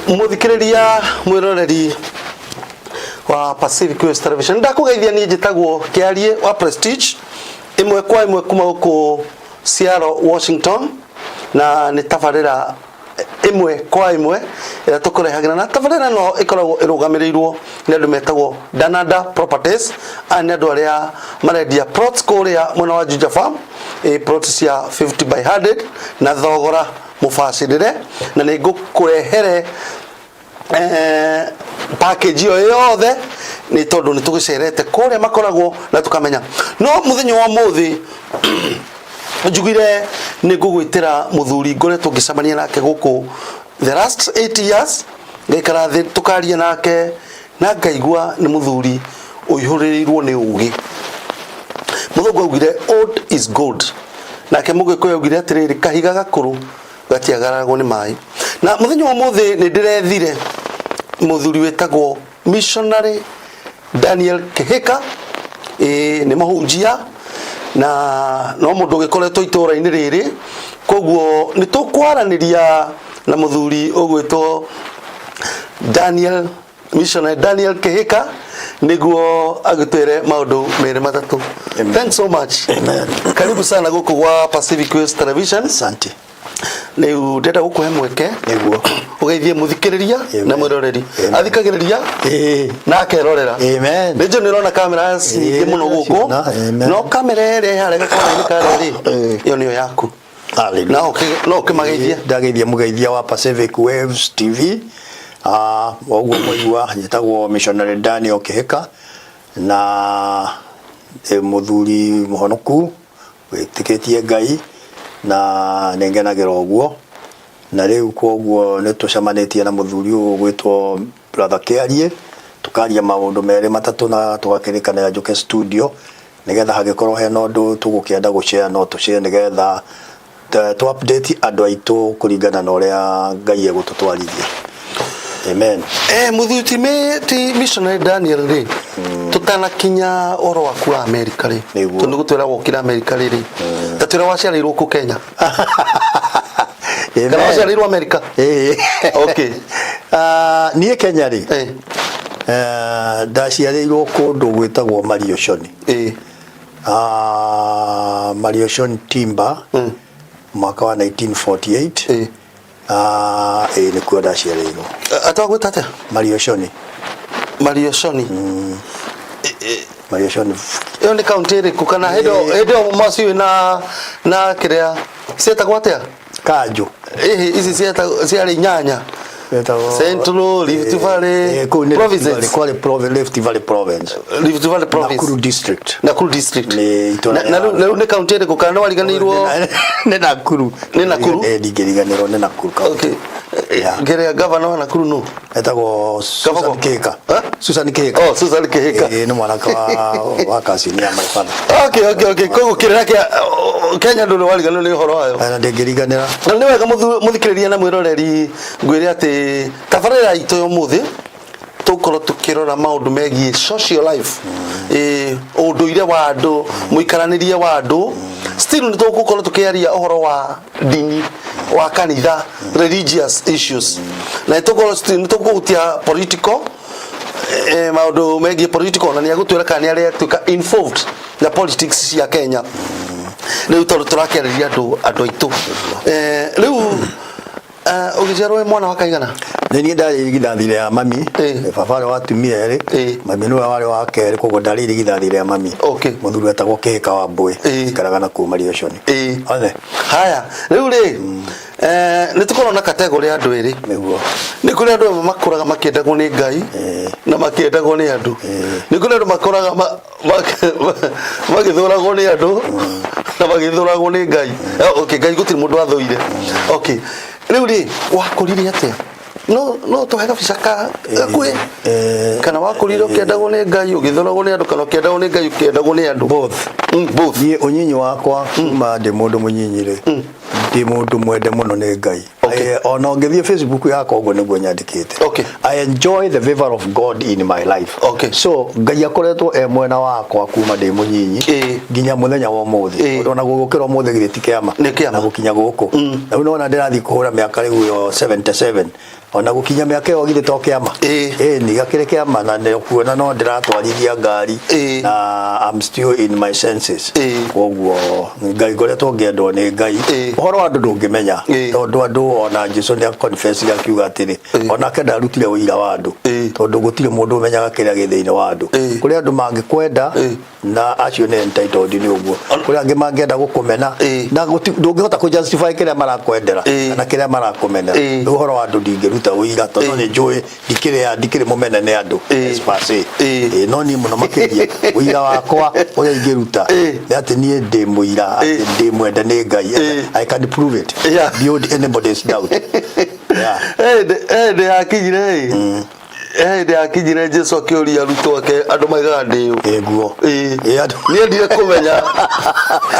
Muthikiriria mwiroreri wa Pacific Waves Television, ndakugeithia. Niĩ njĩtagwo Kĩarie wa Prestige, ĩmwe kwa ĩmwe kuma gũkũ Seattle, Washington, na nĩ tabarĩra ĩmwe kwa ĩmwe ĩrĩa tũkũrehagĩra, na tabarĩra ĩno ĩkoragwo ĩrũgamĩrĩirwo nĩ andũ metagwo Danada Properties. Aya nĩ andũ arĩa marendia plots kũrĩa mwena wa Juja Farm, plots cia 50 by 100 na thogora mũbacĩrĩre, na nĩ ngũkũrehere package ĩyo yothe nĩ tondũ nĩ tũgĩcerete kũrĩa makoragwo na tũkamenya. No mũthenya wa ũmũthĩ njugire nĩ ngũgwĩtĩra mũthuri ngoretwo ngĩcemania nake gũkũ the last 8 years, ngaikara thĩ tũkaria nake na ngaigua nĩ mũthuri ũihũrĩrĩirwo nĩ ũgĩ. Mũthũngũ augire, "Old is gold," nake Mũgĩkũyũ augire atĩrĩrĩ, "Kahiga gakũrũ gatiagararagwo nĩ maĩ." Na mũthenya wa ũmũthĩ nĩ ndĩrethire mũthuri wĩtagwo Missionary Daniel Kihika. Ĩĩ, nĩ mũhunjia na no mũndũ ũgĩkoretwo itũũra-inĩ rĩrĩ, koguo nĩ tũkwaranĩria na mũthuri ũgwĩtwo Daniel, Missionary Daniel Kihika, nĩguo agĩtwĩre maũndũ merĩ matatũ. Amen. Thanks so much. Amen. Karibu sana gũkũ gwa Pacific Waves Television. Asante. Rĩu ndĩrenda gũkũhe mweke ũgeithie mũthikĩrĩria Amen. na mwĩroreri. Amen. Athikagĩrĩria na akerorera. Amen. Nĩ njũĩ nĩ ũrona kamera nyingĩ mũno gũkũ, Amen. no kamera ĩrĩa ĩharĩa gakona-inĩ karĩa rĩ, ĩyo nĩyo yaku. Hallelujah. No ũkĩmageithie. Ndageithia mũgeithia wa Pacific Waves TV. Ũguo mwaigua, njĩtagwo Missionary Daniel Kihika na ndĩ mũthuri mũhonoku wĩtĩkĩtie Ngai na nĩngenagĩra ũguo. Na rĩu koguo nĩ tũcemanĩtie na mũthuri ũyũ ũgwĩtwo Brother Kĩarie, tũkaria maũndũ merĩ matatũ na tũgakĩrĩkanĩra njũke studio nĩgetha hangĩkorwo hena ũndũ tũgũkĩenda gũshare, no tũshare nĩgetha tũ update andũ aitũ kũringana na ũrĩa Ngai egũtũtwarithia. Amen. Mũthuri ti Missionary Daniel rĩ, tũtanakinya ũhoro waku wa Amerika rĩ, tondũ nĩ gũtwĩra wokire Amerika rĩ, ta twĩra waciarĩirwo kũ Kenya kana waciarĩirwo Amerika? Ĩĩ. Okay. Ah, niĩ Kenya rĩ, ndaciarĩirwo kũndũ gwĩtagwo Marioshoni. Ah, Marioshoni Timba, mwaka wa 1948. Ah, ĩĩ, nĩkuo ndaciarĩirwo. Atwagwĩta atĩa? Marioshoni. Marioshoni. Marioshoni. Ĩyo nĩ kaunti ĩrĩkũ, kana hĩndĩ ĩyo, hĩndĩ ĩyo maciũĩ na kĩrĩa cietagwo atĩa? Kanjũ. Ĩhĩ, ici ciarĩ inyanya. Etagwo Central Rift Valley kũu nĩ Rift provinces. Valley, kwarĩ Rift Valley Province. Rift Valley Province. Nakuru District. Nakuru District. Nĩ itũũra Na rĩu nĩ kaunti ĩrĩkũ, kana nĩ wariganĩirwo? Nĩ Nakuru. Nĩ Nakuru? Ndingĩriganĩrwo, nĩ Nakuru county. Okay. Yeah. Ngerea gavana wa Nakuru nũ? Etagwo Susan Gavana. Kihika. Eh? Susan Kihika. Oh, Susan Kihika. Ĩĩ, nĩ mwanake wa cousin ya my father. Okay, koguo kĩrĩra kĩa Kenya ndũrĩ wariganĩrwo nĩ ũhoro wayo. Na ndingĩriganĩra. Na nĩ wega, mũthikĩrĩria na mwĩroreri, ngwĩre atĩ tabarĩra itũ ya ũmũthĩ tũkorwo tũkĩrora maũndũ megiĩ social life, ũndũire wa andũ, mũikaranĩrie wa andũ. Still nĩ tũgũkorwo tũkĩaria ũhoro wa ndini, wa kanitha, religious issues, na nĩ tũgũkorwo still nĩ tũkũhutia political, maũndũ megiĩ political, na nĩ agũtwĩra kana nĩ arĩatuĩka involved na politics cia Kenya rĩu, tondũ tũrakĩarĩria andũ aitũ. Rĩu ũgĩciarwo wĩ mwana wa kaigana? Nĩ niĩ ndarĩ irigithathi rĩa mami. Baba arĩ wa atumia erĩ. Mami nĩwe warĩ wa kerĩ, koguo ndarĩ irigithathi rĩa mami. Mũthuri wetagwo Kĩhĩka wa Mbũĩ. Ikaraga na kũu Marioshoni. Othe. Haya, rĩu rĩ, nĩ tũkorwo na category ya andũ erĩ. Nĩguo. Nĩ kũrĩ andũ amwe makũraga makĩendagwo nĩ Ngai na makĩendagwo nĩ andũ. Nĩ kũrĩ andũ makũraga magĩthũragwo nĩ andũ na magĩthũragwo nĩ Ngai. Okay, Ngai gũtirĩ mũndũ athũire. Okay, rĩu rĩ, wakũrire atĩa? No tũhe gabica ka gakuhĩ, kana wakũrire ũkĩendagwo nĩ Ngai, ũgĩthũragwo nĩ andũ, kana ũkĩendagwo nĩ Ngai, ũkĩendagwo nĩ andũ? Both. Both. Niĩ ũnyinyi wakwa, kuma ndĩ mũndũ mũnyinyi rĩ, ndĩ mũndũ mwende mũno nĩ Ngai. Ona ũngĩthiĩ Facebook yakwa, ũguo nĩguo nyandĩkĩte. I enjoy the favor of God in my life. So Ngai akoretwo e mwena wakwa kuma ndĩ mũnyinyi nginya mũthenya wa ũmũthĩ. Ona gũgũkĩra ũmũthĩ githĩ ti kĩama? Nĩ kĩama. Na gũkinya gũkũ na rĩu nĩwona ndĩrathiĩ kũhũra mĩaka rĩu yo 77. Ona gũkinya mĩaka ĩyo githĩ to kĩama? Ĩĩ. Ĩni, gakĩrĩ kĩama na nĩ kuona no ndĩratwarithia ngari na I'm still in my senses. Koguo Ngai, ngoretwo ngĩendwo nĩ Ngai. Ũhoro wa andũ ndũngĩmenya, tondũ andũ ona Jesu nĩ aconfessire akiuga atĩrĩ, onake ndarutire ũira wa andũ, tondũ gũtirĩ mũndũ ũmenyaga kĩrĩa gĩ thĩinĩ wa andũ. Kũrĩ andũ mangĩkwenda na acio nĩ entitled nĩ ũguo, kũrĩ angĩ mangĩenda gũkũmena na ndũngĩhota kũ justify kĩrĩa marakwendera kana kĩrĩa marakũmenera. Rĩu ũhoro wa andũ ndingĩruta ũira, tondũ nĩ njũĩ ndikĩrĩ mũmene nĩ andũ as per se. No niĩ mũno makĩria ũira wakwa ũrĩa ingĩruta nĩ atĩ niĩ ndĩ mũira atĩ ndĩ mwende nĩ Ngai. I can prove it beyond anybody's doubt. Yeah. Hĩndĩ yakinyire ĩ hĩndĩ yakinyire Jesu akĩũria arutwo ake, andũ maigaga ndĩ ũ? Ĩguo. Ĩĩ. Andũ Niendire kũmenya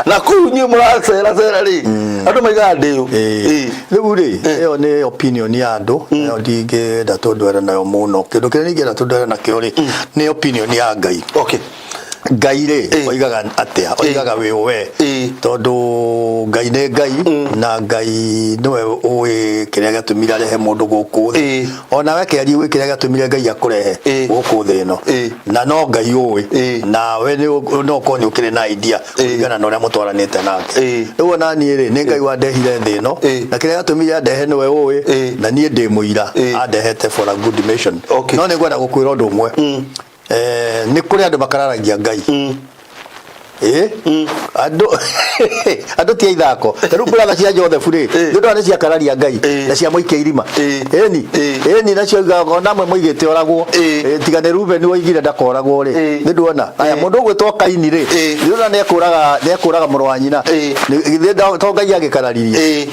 na kũu inyuĩ mũraceracera rĩ, andũ maigaga ndĩ ũ? Ĩĩ. Rĩu rĩ, ĩyo nĩ opinion ya andũ, ĩyo ndingĩenda tũndwere nayo mũno. Kĩndũ kĩrĩa ingĩenda tũndwere nakĩo rĩ, nĩ opinion ya Ngai. Ngai rĩ, oigaga atĩa? Oigaga wĩ we? Tondũ Ngai nĩ Ngai, na Ngai nĩwe ũĩ kĩrĩa gĩatũmire arehe mũndũ gũkũ thĩ. Ona we kĩarie ũĩ kĩrĩa gĩatũmire Ngai akũrehe gũkũ thĩ ĩno, na no Ngai ũĩ. Nawe no ũkorwo nĩ ũkĩrĩ na idea kũringana na ũrĩa mũtwaranĩte nake. Rĩu ona niĩ rĩ, nĩ Ngai wandehire thĩ ĩno, na kĩrĩa gĩatũmire andehe nĩwe ũĩ, na niĩ ndĩ mũira andehete for a good mission. No nĩ ngwenda gũkwĩra ũndũ ũmwe. Nĩ kũrĩ andũ makararagia Ngai. Andũ ti a ithako. Ta rĩu brother cia Joseph rĩ, nĩ ũndũ wa nĩ ciakararia Ngai na ciamũikia irima. Ĩni, ĩni, nacio ona amwe moigĩte oragwo. Tiga nĩ Reuben woigire ndakoragwo rĩ, nĩ nduona. Aya, mũndũ ũgwĩtwo Kaini rĩ, nĩ ũrona nĩ ekũraga mũrũ wa nyina. Githĩ to Ngai agĩkararirie?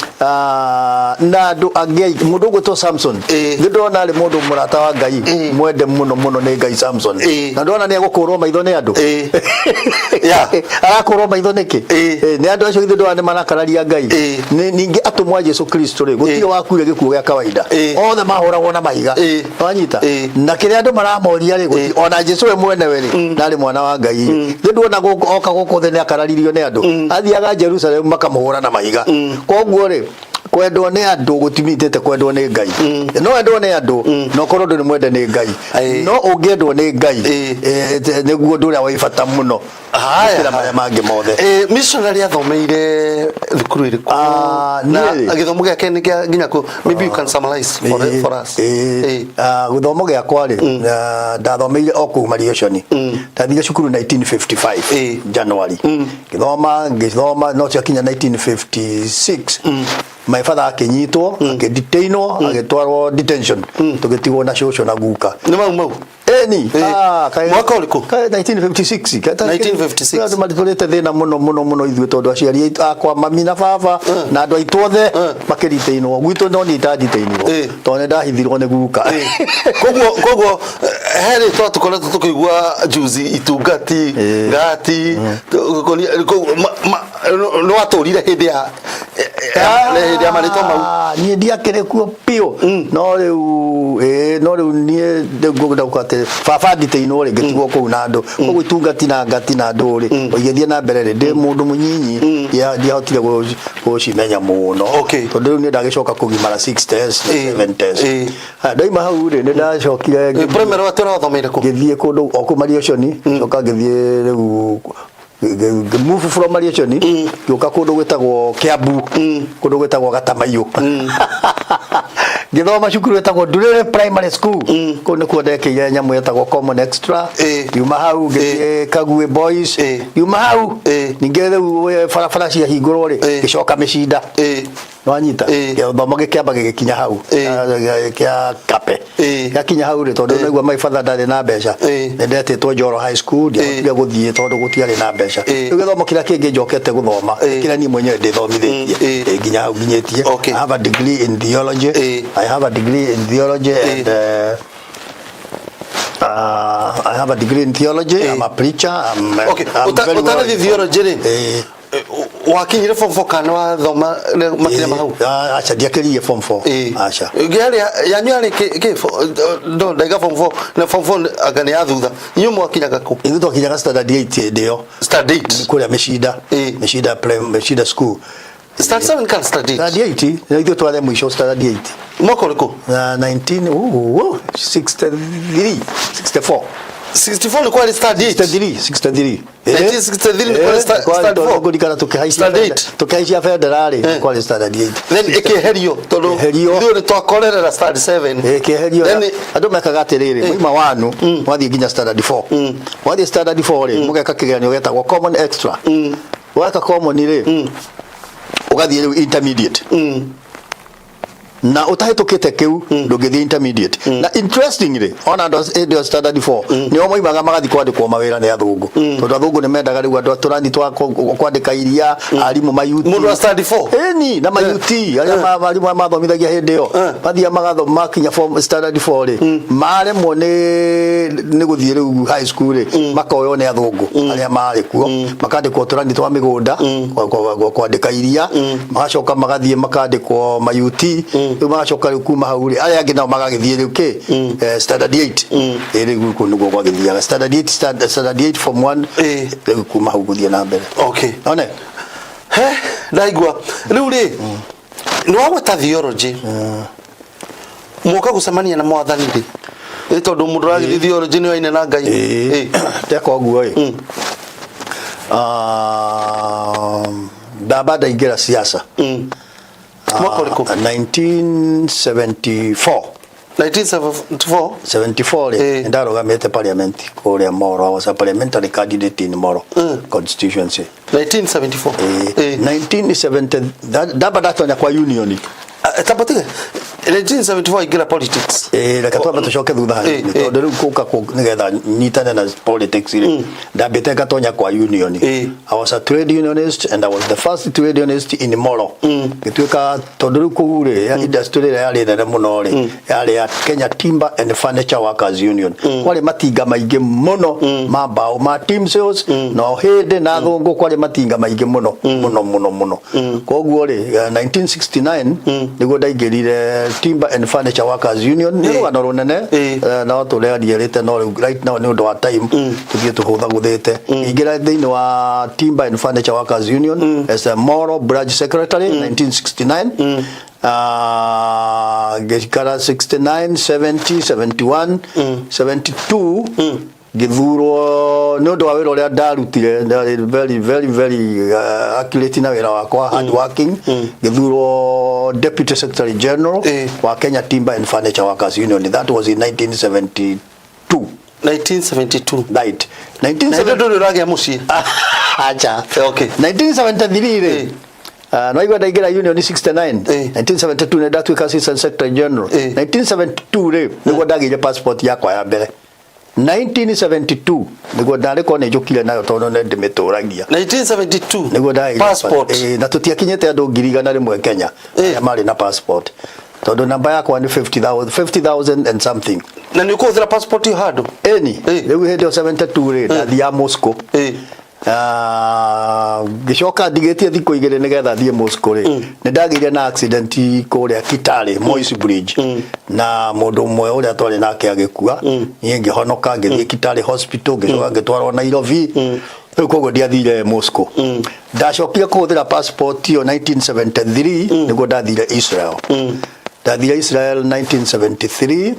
Na andũ angĩ aingĩ, mũndũ ũgwĩtwo Samson, nĩ ndona arĩ mũndũ mũrata wa Ngai, mwende mũno mũno nĩ Ngai Samson, na ndona nĩ egũkũrwo maitho nĩ andũ. Arakũrwo maitho nĩkĩ? Nĩ andũ acio githĩ ndona nĩ marakararia Ngai? Ningĩ atũmwo a Jesu Kristo rĩ, gũtirĩ wakuire gĩkuũ gĩa kawaida, othe mahũragwo na mahiga. Wanyita? Na kĩrĩa andũ maramoria rĩ, gũtirĩ ona Jesu we mwenewe rĩ, ndarĩ mwana wa Ngai rĩ, nĩ nduona gũkũ oka gũkũ thĩ nĩ akararirio nĩ andũ, athiaga Jerusalemu makamũhũra na mahiga. Koguo rĩ, kwendwo nĩ andũ gũtimitĩte kwendwo nĩ Ngai. No wendwo nĩ andũ no korwo ndũrĩ mwende nĩ Ngai. No ũngĩendwo nĩ Ngai, nĩguo ũndũ ũrĩa wĩ bata mũno Haya, gũkĩra marĩa mangĩ mothe. Missionary athomeire thukuru ĩrĩkũ? Na Niĩ-rĩ? Gĩthomo gĩake nĩ kĩa nginya kũ? Maybe you can summarize for us. Gĩthomo gĩakwa rĩ, ndathomeire o kũu Marioconi. Ndathire cukuru 1955 January. Ngĩthoma ngĩthoma, no ciakinya 1956 my father akĩnyitwo, akĩdetainwo, agĩtwarwo detention, tũgĩtigwo na cũcũ na guka. Nĩ mau mau? Eni. Mwaka ũrĩkũ? 1956. 1956. Andũ matũrĩte thĩna mũno mũno mũno ithuĩ, tondũ aciari aitũ, akwa mami na baba na andũ aitũ othe makĩritĩinwo gwitũ, no niĩ itanditĩinirwo tondũ nĩ ndahithirwo nĩ guka. Koguo he rĩtwa tũkoretwo tũkĩigua juzi, itungati, ngati, nĩ watũrire hĩndĩ ya marĩtwa mau? Niĩ ndiakĩrĩ kuo biũ, no rĩu no rĩu niĩ ngũenda kuga atĩ baba nditĩinwo rĩ, ngĩtigwo kũu na andũ. Koguo itungati na ngati na andũ rĩ, o igĩthiĩ na mbere rĩ, ndĩ mũndũ mũnyinyi, ndiahotire gũcimenya mũno, tondũ rĩu niĩ ndagĩcoka kũgimara 60s na 70s. Haya, ndaima hau rĩ, nĩ ndacokire Primary watũra wathomeire kũ? Ngĩthiĩ kũndũ o kũu Marioconi, coka ngĩthiĩ rĩu ngĩ move from Marioconi, ngĩũka kũndũ gwĩtagwo Kiambu, kũndũ gwĩtagwo Gatamaiyũ, ngĩthoma cukuru ĩtagwo Ndurĩrĩ Primary School. Kũu nĩkuo ndekĩire nyamũ ĩtagwo common extra. Ngiuma hau ngĩthiĩ Kaguĩ Boys. Ngiuma hau ningĩ rĩu barabara ciahingũrwo rĩ, ngĩcoka Mĩcinda. Nĩwanyita? Gĩthomo gĩkĩamba gĩgĩkinya hau kĩa kape. Gĩakinya hau rĩ, tondũ naigua my father ndarĩ na mbeca, nĩ ndetĩtwo Njoro High School, ndiahotire gũthiĩ tondũ gũtiarĩ na mbeca. Rĩu gĩthomo kĩrĩa kĩngĩ njokete gũthoma, kĩrĩa niĩ mwenyewe ndĩthomithĩtie, nginya hau nginyĩtie. I have a degree in theology. I have a degree in theology and I have a degree in theology. I'm a preacher. I'm very well Ũtanathiĩ theology rĩ, wakinyire form 4 kana wathoma makĩria ma hau? Aca, ndiakĩririe form 4. Aca. Yarĩ yanyu yarĩ kĩ no ndaiga form 4 na form 4 anga nĩ ya thutha. Inyuĩ mwakinyaga kũ? Ithuĩ twakinyaga standard 8 hĩndĩ ĩyo. Standard 8. Kũrĩa Mĩcinda. Mĩcinda Mĩcinda School. Standard 7 kana standard 8? Standard 8 na ithuĩ twarĩ mũico standard 8. Mwaka ũrĩkũ? Na 19 63, 64. 64 nĩ kwarĩ standard 8? 63, 63. 1963 nĩ kwarĩ standard 4? Ngũririkana tũkĩhaicia Standard 8. Tũkĩhaicia bendera rĩ, kwarĩ standard 8. Then ĩkĩeherio tondũ Ĩkĩeherio. ithuĩ nĩ twakorerera standard 7. Ĩkĩeherio. Then Andũ mekaga atĩrĩrĩ, mwaima wanu mwathiĩ nginya standard 4, mwathiĩ standard 4 rĩ, mũgeka kĩgeranio getagwo common extra. Weka common rĩ, ũgathiĩ rĩu intermediate, na ũtahĩtũkĩte kĩu ndũngĩthiĩ intermediate. Na interestingly, ona andũ hĩndĩ ĩyo standard 4 nĩo moimaga magathiĩ kwandĩkwo mawĩra nĩ athũngũ, tondũ athũngũ nĩ mendaga rĩu andũ a tũrani twa kwandĩka iria, arimũ mayuti. Mũndũ wa standard 4? Ĩni, na mayuti arĩa arimũ arĩa mathomithagia hĩndĩ ĩyo mathiaga magathoma, makinya form standard 4 rĩ, maremwo nĩ gũthiĩ rĩu high school rĩ, makoywo nĩ athũngũ arĩa marĩ kuo, makandĩkwo tũrani twa mĩgũnda, kwandĩka iria, magacoka magathiĩ makandĩkwo mayuti. Rĩu magacoka rĩu kuma hau rĩ, arĩa angĩ nao magagĩthiĩ rĩu kĩ standard 8. Ĩ, rĩu kũu nĩguo gwagĩthiaga, standard 8, standard 8, form 1, rĩu kuma hau gũthiĩ na mbere. One. He ndaigua rĩu rĩ, nĩ wagweta theology, mwoka gũcemania na mwathani rĩ? Ĩ, tondũ mũndũ ũragĩthiĩ theology nĩ oine na Ngai. Ndeka ũguo ĩ, ndamba ndaingĩra siasa. Mwaka ũrĩkũ? 1974. 1974? 74 rĩ, nĩndarũgamĩte parliament kũrĩa Moro. I was a parliamentary candidate in Moro constituency. 1974? 1970 ndamba ndatonya kwa union. Tamba tige 1974 aingĩra politics. Reke twambe tũcoke thutha hanini, tondũ rĩu kũka nĩgetha nyitane na politics rĩ, ndambĩte ngatonya kwa union. I was a trade unionist and I was the first trade unionist in Moro. Ngĩtuĩka, tondũ rĩu kũu rĩ, industry ĩrĩa yarĩ nene mũno rĩ, yarĩ ya Kenya Timber and Furniture Workers Union. Kwarĩ matinga maingĩ mũno ma mbaũ, ma team sales, na o hĩndĩ na thũngũ kwarĩ matinga maingĩ mũno mũno mũno mũno. Koguo rĩ, 1969 nĩguo ndaingĩrire Timber and Furniture Workers Union. Nĩ rũgano rũnene, no tũrĩarĩte, no rĩu right now nĩ ũndũ wa time tũthiĩ tũhũthagũthĩte. Ingĩra thĩinĩ wa Timber and Furniture Workers Union as a Moro branch secretary 1969. Ngĩikara 69, 70, 71, 72, ngĩthurwo nĩ ũndũ wa wĩra ũrĩa ndarutire. Ndarĩ very very very accurate na wĩra wakwa, hard working. Ngĩthurwo deputy secretary general wa Kenya Timber and Furniture Workers Union. That was in 1972. 1972? Right. Na hĩndĩ ndũrĩ ũragĩa mũciĩ? Acha. 1973 rĩ, no igua ndaingĩra union 69. 1972 nĩ ndatuĩka assistant secretary general. 1972 rĩ, nĩguo ndagĩire passport yakwa ya mbere. 1972 nĩguo ndarĩ korwo nĩ njũkire nayo, tondũ nĩ ndĩmĩtũragia. 1972? Nĩguo ndagĩire passport. Na tũtiakinyĩte andũ 100,000 Kenya arĩa marĩ na passport, tondũ namba yakwa nĩ 50,000, 50,000 and something. Na nĩ ũkũhũthĩra passport ĩyo handũ? Ĩni. Rĩu hĩndĩ ĩyo 72 rĩ, ndathiaga Moscow. Ah, ngĩcoka ndigĩtie thikũ 2 nĩgetha thiĩ Moscow rĩ, nĩ ndagĩire na accident kũrĩa Kitale, Moi's Bridge, na mũndũ ũmwe ũrĩa twarĩ nake agĩkua, niĩ ngĩhonoka, ngĩthiĩ Kitale Hospital, ngĩcoka ngĩtwarwo Nairobi. Rĩu koguo ndiathire Moscow. Ndacokire kũhũthĩra passport ĩyo 1973 nĩguo ndathire Israel. Ndathire Israel 1973,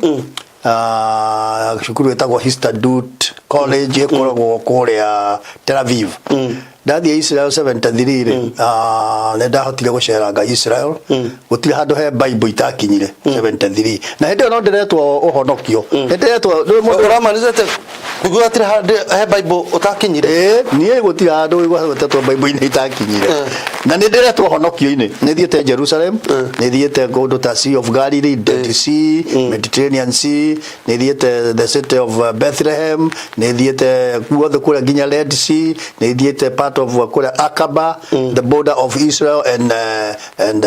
cukuru ĩtagwo Histadrut College, ĩkoragwo kũrĩa Tel Aviv. Ndathiĩ Israel 73 rĩ, nĩ ndahotire gũceranga Israel. Gũtirĩ handũ he Bible itakinyire 73, na hĩndĩ ĩyo no ndĩretwo ũhonokio, nĩ ndĩretwo rĩu Ũramaanisha atĩ nĩguo hatirĩ handũ he Bible ũtakinyire? Ĩĩ, niĩ gũtirĩ handũ gwetwo Bible-inĩ itakinyire. Na nĩ ndĩretwo honokio-inĩ. Nĩ thiĩte Jerusalem, nĩ thiĩte kũndũ ta Sea of Galilee, Dead Sea, Mediterranean Sea, nĩ thiĩte the city of Bethlehem, nĩ thiĩte guothe kũrĩa nginya Red Sea, nĩ thiĩte part of kũrĩa Akaba, the border of Israel and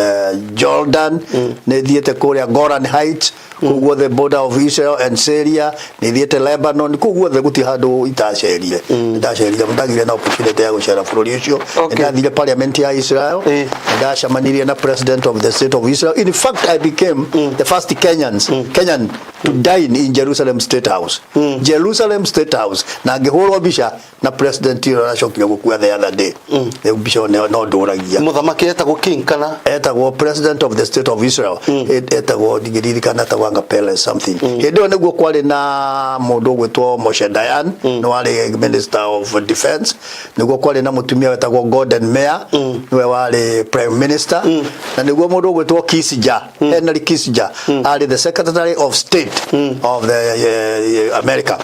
Jordan, nĩ thiĩte kũrĩa Golan Heights, kũu guothe border of Israel and Syria, nĩ thiĩte Lebanon, kũu guothe gũtirĩ handũ itacerire. Ndacerire, ndagire na opportunity ya gũcera bũrũri ũcio. Nĩ ndathire parliament ya Israel. Nĩ ndacemanirie na president of the state of Israel. In fact, I became the first Kenyan to dine in Jerusalem State House. Jerusalem State House na ngĩhũrwo mbica na president ũrĩa ũracokire gũkua the other day. Rĩu mbica ĩyo no ndũragia. Mũthamaki etagwo king kana? Etagwo president of the state of Israel. Etagwo, ndingĩririkana, etagwo anga Peles something. Hĩndĩ ĩyo nĩguo kwarĩ na mũndũ ũgwĩtwo Moshe Dayan, nĩ warĩ minister of defense. Nĩguo kwarĩ na mũtumia wetagwo Gordon Meir, nĩwe warĩ prime minister. Na nĩguo mũndũ ũgwĩtwo Kissinger, Henry Kissinger, arĩ the secretary of state of the America.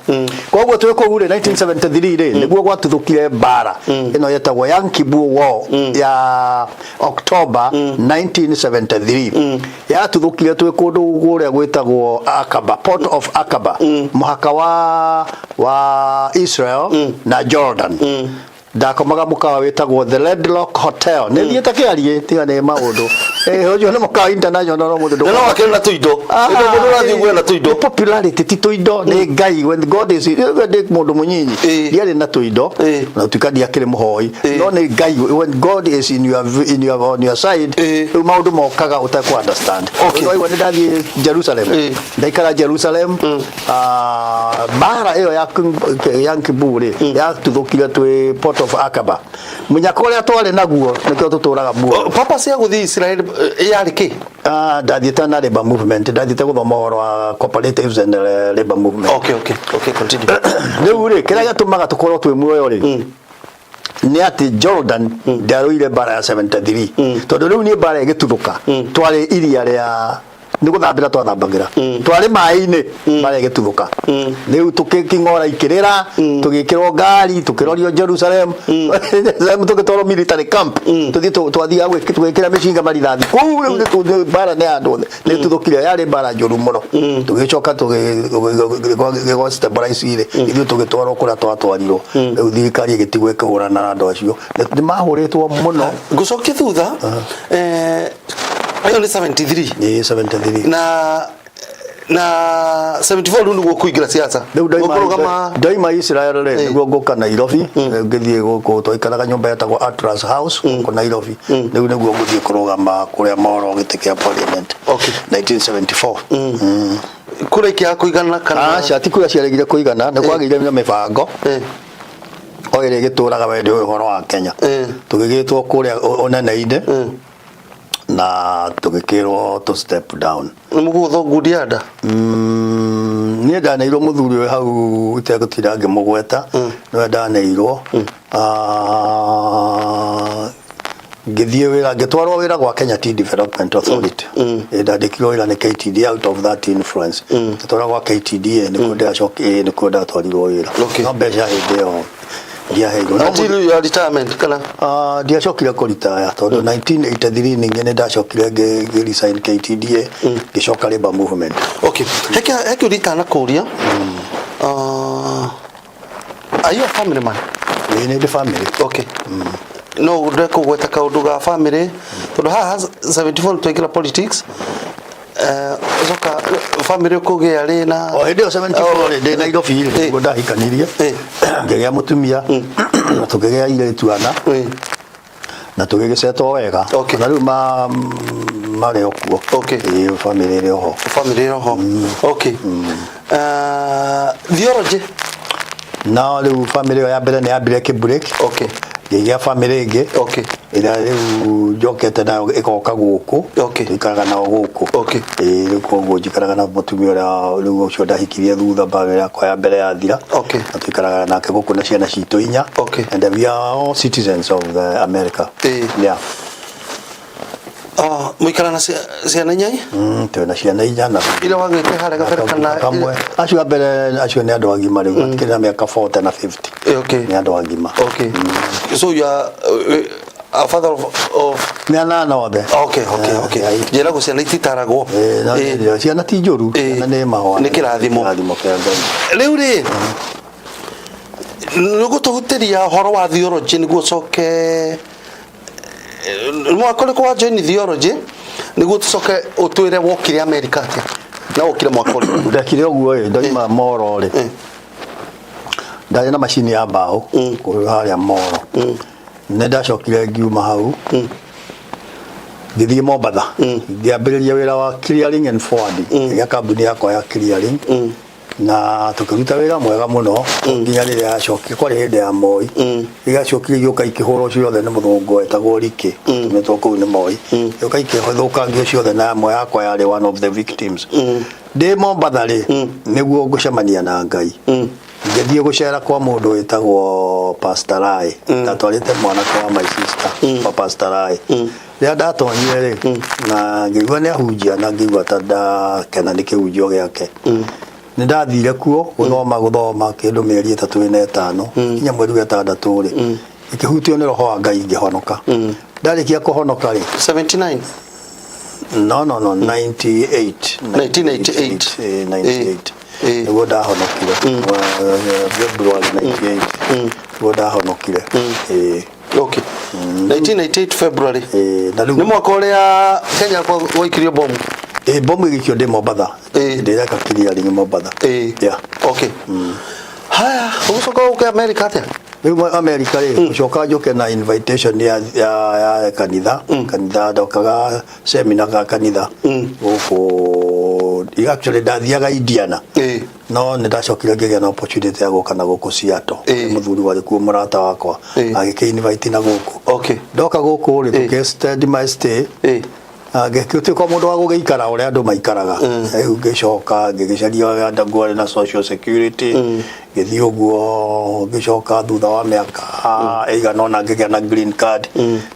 Koguo twĩ kũu rĩ, 1973 rĩ, nĩguo gwatuthũkire mbara ĩno yetagwo Yom Kippur War ya October 1973. Yatuthũkire twĩ kũndũ kũrĩa gwĩtagwo Aqaba, Port of Aqaba, mũhaka wa Israel na Jordan. Ndakomaga mũkawa wĩtagwo The Red Rock Hotel. Nĩ thiĩte kĩarie, tiga nĩ maũndũ. Ũcio nĩ mũkawa international no mũndũ Na no wakĩrĩ na tũindo? Ĩno mũndũ ũrathiĩ ũguo na tũindo. Nĩ popularity, ti tũindo, nĩ Ngai. When God is, ndĩ mũndũ mũnyinyi, ndiarĩ na tũindo, na tuĩka ndiakĩrĩ mũhoi, no nĩ Ngai. When God is in your on your side, rĩu maũndũ mokaga ũtekũ understand. No igua nĩ ndathiĩ Jerusalem, ndaikara Jerusalem. Mbara ĩyo ya Yom Kippur rĩ, yatuthũkire twĩ Port of Aqaba. Mũnyaka ũrĩa twarĩ naguo nĩkĩo tũtũraga muoyo. Purpose ya gũthiĩ Israel yarĩ kĩ? Ndathiĩte na labor movement, ndathiĩte gũthoma ũhoro wa cooperatives and labor movement. Okay, continue. Rĩu rĩ, kĩrĩa gĩtũmaga tũkorwo twĩ muoyo rĩ, nĩ atĩ Jordan ndĩarũire mbara ya 73, tondũ rĩu niĩ mbara ĩgĩtuthũka twarĩ iria rĩa nĩ gũthambĩra twathambagĩra, twarĩ maĩ-inĩ mbara ĩgĩtuthũka. Rĩu tũkĩng'ora ikĩrĩra, tũgĩkĩrwo ngari, tũkĩrorio Jerusalem, Jerusalem tũgĩtwarwo military camp. Tũthiĩ twathiaga tũgĩkĩra mĩcinga marithathi kũu. Rĩu mbara nĩ andũ othe nĩ tuthũkire, yarĩ mbara njũru mũno. Tũgĩcoka tũgĩ stabilize rĩ, ithuĩ tũgĩtwarwo kũrĩa twatwarirwo. Rĩu thirikari ĩgĩtigwo ĩkĩhũrana na andũ acio. Nĩ mahũrĩtwo mũno. Ngũcokia thutha, ĩyo nĩ 73? Ĩĩ, 73. Na 74 rĩu nĩguo kũingĩra siasa? Rĩu Ũkũrũgama? Ndaima Israel rĩ, nĩguo ngũka Nairobi. Rĩu ngĩthiĩ gũkũ twaikaraga nyũmba yetagwo Atlas House gũkũ Nairobi. Rĩu nĩguo ngũthiĩ kũrũgama kũrĩa Moro gĩtĩ kĩa parliament 1974. Kũrĩa ikĩaga kũigana kana? Aca, ti kũrĩa ciaregire kũigana, nĩ kwagĩire na mĩbango o ĩrĩa ĩgĩtũraga we ndĩ ũhoro wa Kenya. Tũgĩgĩtwo kũrĩa ũnene-inĩ na tũgĩkĩrwo tũ step down. Nĩ mũgũthwo ngundi ya nda? Niĩ ndaneirwo mũthuri ũyũ hau itegũtinda ngĩmũgweta, nĩwe ndaneirwo. Ngĩthiĩ wĩra, ngĩtwarwo wĩra gwa Kenya Tea Development Authority. Ndandĩkirwo wĩra nĩ KTDA out of that influence. Ngĩtwarwo gwa KTDA, nĩkuo ndĩracoki, nĩkuo ndatwarirwo wĩra. No mbeca hĩndĩ ĩyo ndiaheirwo. No Until your retirement kana? Ndiacokire kũritaya tondũ 1983 ningĩ nĩ ndacokire ngĩ resign KTDA, ngĩcoka labor movement. Okay, heke ũritana kũria. Are you a family man? Ĩĩ, nĩ ndĩ family. Okay. No ndekũgweta kaũndũ ga family tondũ haha 74 twaingĩra politics, coka family ũkũgĩa rĩ na? O hĩndĩ ĩyo 74 rĩ, ndĩ Nairobi rĩ, nĩguo ndahikanirie, ngĩgĩa mũtumia na tũkĩgĩa airĩtu ana na tũgĩgĩcetwo wega. Na rĩu marĩ o kuo. Ĩĩ, family ĩrĩ oho. Family ĩrĩ oho, okay. Theology? Na rĩu family ĩyo ya mbere nĩ yambire kĩ break. Ngĩgĩa family ĩngĩ ĩrĩa rĩu njokete nayo ĩgoka gũkũ. Tũikaraga nao gũkũ. Ĩĩ, rĩu koguo njikaraga na mũtumia ũrĩa rĩu ũcio ndahikirie thutha family yakwa ya mbere yathira. Na tũikaraga nake gũkũ na ciana citũ inya. And we are all citizens of the America. Yeah. Mũikara na ciana inya? Twĩna ciana inya na Iria wagĩte harĩa gabere kana? Kamwe. Acio a mbere, acio nĩ andũ agima rĩu, matikĩrĩ na mĩaka 40 na 50. Nĩ andũ agima. Okay, so you are a father of Nĩ anana othe. Okay. Njĩragwo ciana ititaragwo. Ciana ti njũru, ciana nĩ mahũa. Nĩ kĩrathimo. Kĩrathimo kĩa Ngai. Rĩu rĩ, nĩ gũtũhutĩria ũhoro wa theology nĩguo ũcoke mwaka ũrĩkũ wa join theology, nĩguo tũcoke ũtwĩre wokire America atĩa na wokire mwaka ũrĩkũ? Ndekire ũguo ĩ, ndoima Moro rĩ, ndarĩ na macini ya mbaũ kũu harĩa Moro. Nĩ ndacokire ngiuma hau, ngĩthiĩ Mombatha, ngĩambĩrĩria wĩra wa clearing and forwarding, ngĩgĩa kambuni yakwa ya clearing. Na tũkĩruta wĩra mwega mũno nginya rĩrĩa yacokire, kwarĩ hĩndĩ ya Moi, igacokire igĩũka ikĩhũrwo ciothe nĩ mũthũngũ wetagwo Rikĩ, tũmĩtwo kũu nĩ Moi, igĩũka ikĩthũkangio ciothe, na ĩmwe yakwa yarĩ one of the victims. Ndĩ Mombatha rĩ, nĩguo ngũcemania na Ngai. Ngĩthiĩ gũcera kwa mũndũ wĩtagwo Pastor Rai. Ndatwarĩte mwanake wa my sister kwa Pastor Rai. Rĩrĩa ndatonyire rĩ, na ngĩigua nĩ ahunjia, na ngĩigua ta ndakena nĩ kĩhunjio gĩake. Nĩ ndathire kuo gũthoma, gũthoma kĩndũ mĩeri 3, 4, 5, nginya mweri wa 6 rĩ, ngĩhutio nĩ roho wa Ngai, ngĩhonoka. Ndarĩkia kũhonoka rĩ, 79? No, 98. 1998. 98 nĩguo ndahonokire. February 98 nĩguo ndahonokire. Okay, 1998 February. Na rĩu Nĩ mwaka ũrĩa Kenya gwaikirio bomu. Bomu ĩgĩikio ndĩ Mombatha. Ndĩreka clearing Mombatha. Yeah. Okay, haya, ũgũcoka ũke America atĩa? Rĩu America rĩ, gũcoka njũke na invitation ya kanitha. Ndokaga seminar ga kanitha gũkũ. Actually ndathiaga Indiana, no nĩ ndacokire ngĩgĩa na opportunity ya gũka na gũkũ Seattle. Mũthuri warĩ kuo, mũrata wakwa, agĩkĩ invite na gũkũ. Ndoka gũkũ rĩ, tũkĩ extend my stay. Ngĩtuĩka mũndũ wa gũgĩikara ũrĩa andũ maikaraga. Rĩu ngĩcoka ngĩgĩcaria nguarĩ na social security, ngĩthiĩ ũguo, ngĩcoka thutha wa mĩaka ĩigana ũna ngĩgĩa na green card.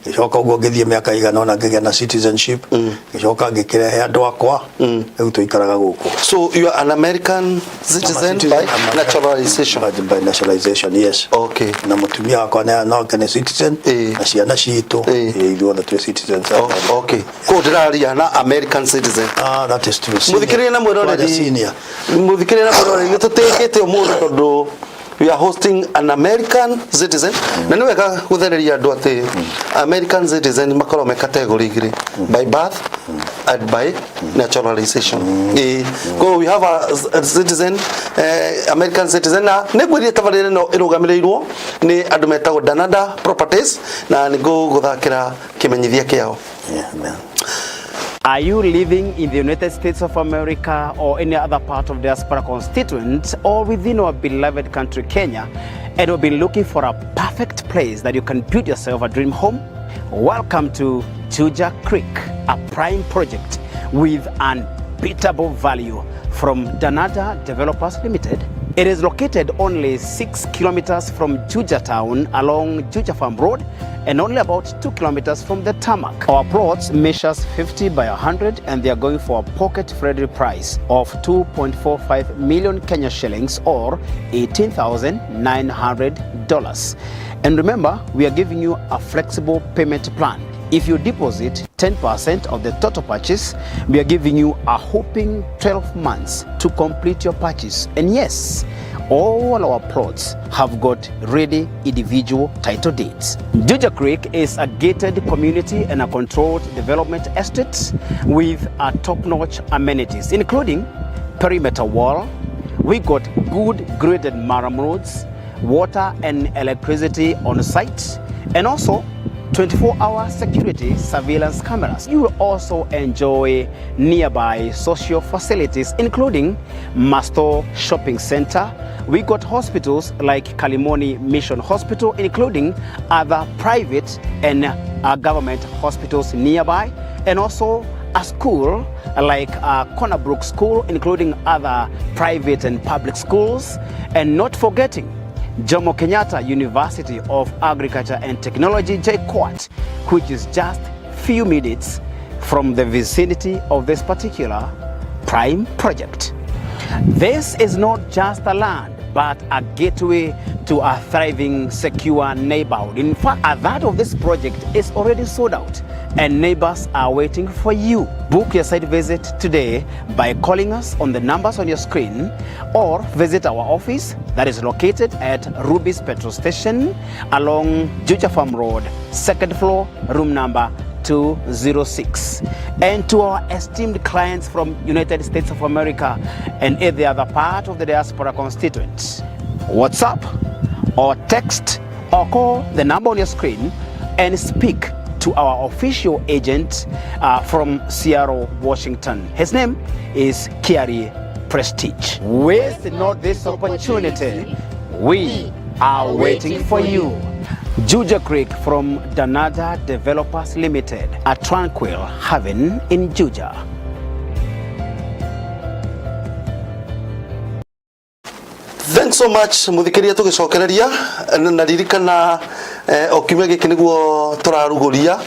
Ngĩcoka ũguo ngĩthiĩ mĩaka ĩigana ũna ngĩgĩa na citizenship. Ngĩcoka ngĩkĩrehe andũ akwa, rĩu tũikaraga gũkũ. So you are an American citizen by naturalization? By naturalization, yes. Na mũtumia wakwa nake nĩ citizen, na ciana citũ, ithuothe twĩ citizens. Oh, okay, koguo ndĩraria na American citizen. Ah, that is true. Muthikĩrĩria na mwĩroreri. Kwaja senior. Muthikĩrĩria na mwĩroreri, nĩ tũtĩkĩte ũmũthĩ tondũ we are hosting an American citizen, na nĩ wega gũthereria andũ atĩ American citizen makoragwo me category igĩrĩ, by birth and by naturalization. Koguo we have a citizen, American citizen, na nĩ ngwĩrire tabarĩra ĩno ĩrũgamĩrĩirwo nĩ andũ metagwo Danada Properties, na nĩ ngũgũthakĩra kĩmenyithia kĩao. Yeah, man. Are you living in the United States of America or any other part of diaspora constituent or within our beloved country Kenya, and have been looking for a perfect place that you can build yourself a dream home? Welcome to Juja Creek, a prime project with unbeatable value from Danada Developers Limited. It is located only 6 kilometers from Juja town along Juja Farm Road and only about 2 kilometers from the tarmac. Our plots measures 50 by 100 and they are going for a pocket-friendly price of 2.45 million Kenya shillings or $18,900. And remember, we are giving you a flexible payment plan. If you deposit 10% of the total purchase, we are giving you a whopping 12 months to complete your purchase. And yes, all our plots have got ready individual title deeds. Juja Creek is a gated community and a controlled development estate with a top-notch amenities, including perimeter wall. We got good graded murram roads, water and electricity on site, and also 24-hour security surveillance cameras. You will also enjoy nearby social facilities, including Masto Shopping Center. We got hospitals like Kalimoni Mission Hospital, including other private and government hospitals nearby, and also a school like Corner Brook School, including other private and public schools, and not forgetting Jomo Kenyatta University of Agriculture and Technology, JKUAT, which is just few minutes from the vicinity of this particular prime project. This is not just a land, but a gateway to a thriving, secure neighborhood. In fact, a third of this project is already sold out and neighbors are waiting for you. Book your site visit today by calling us on the numbers on your screen or visit our office that is located at Ruby's Petrol Station along Juja Farm Road, second floor, room number 206. And to our esteemed clients from United States of America and every other part of the diaspora constituent, WhatsApp or text or call the number on your screen and speak to our official agent from Seattle, Washington. His name is Kiari prestige. Waste not this opportunity. We are waiting for you. Juja Creek from Danada Developers Limited, a tranquil haven in Juja. Thanks so much muthikiria tugicokereria na ririkana o kiumia giki niguo turaruguria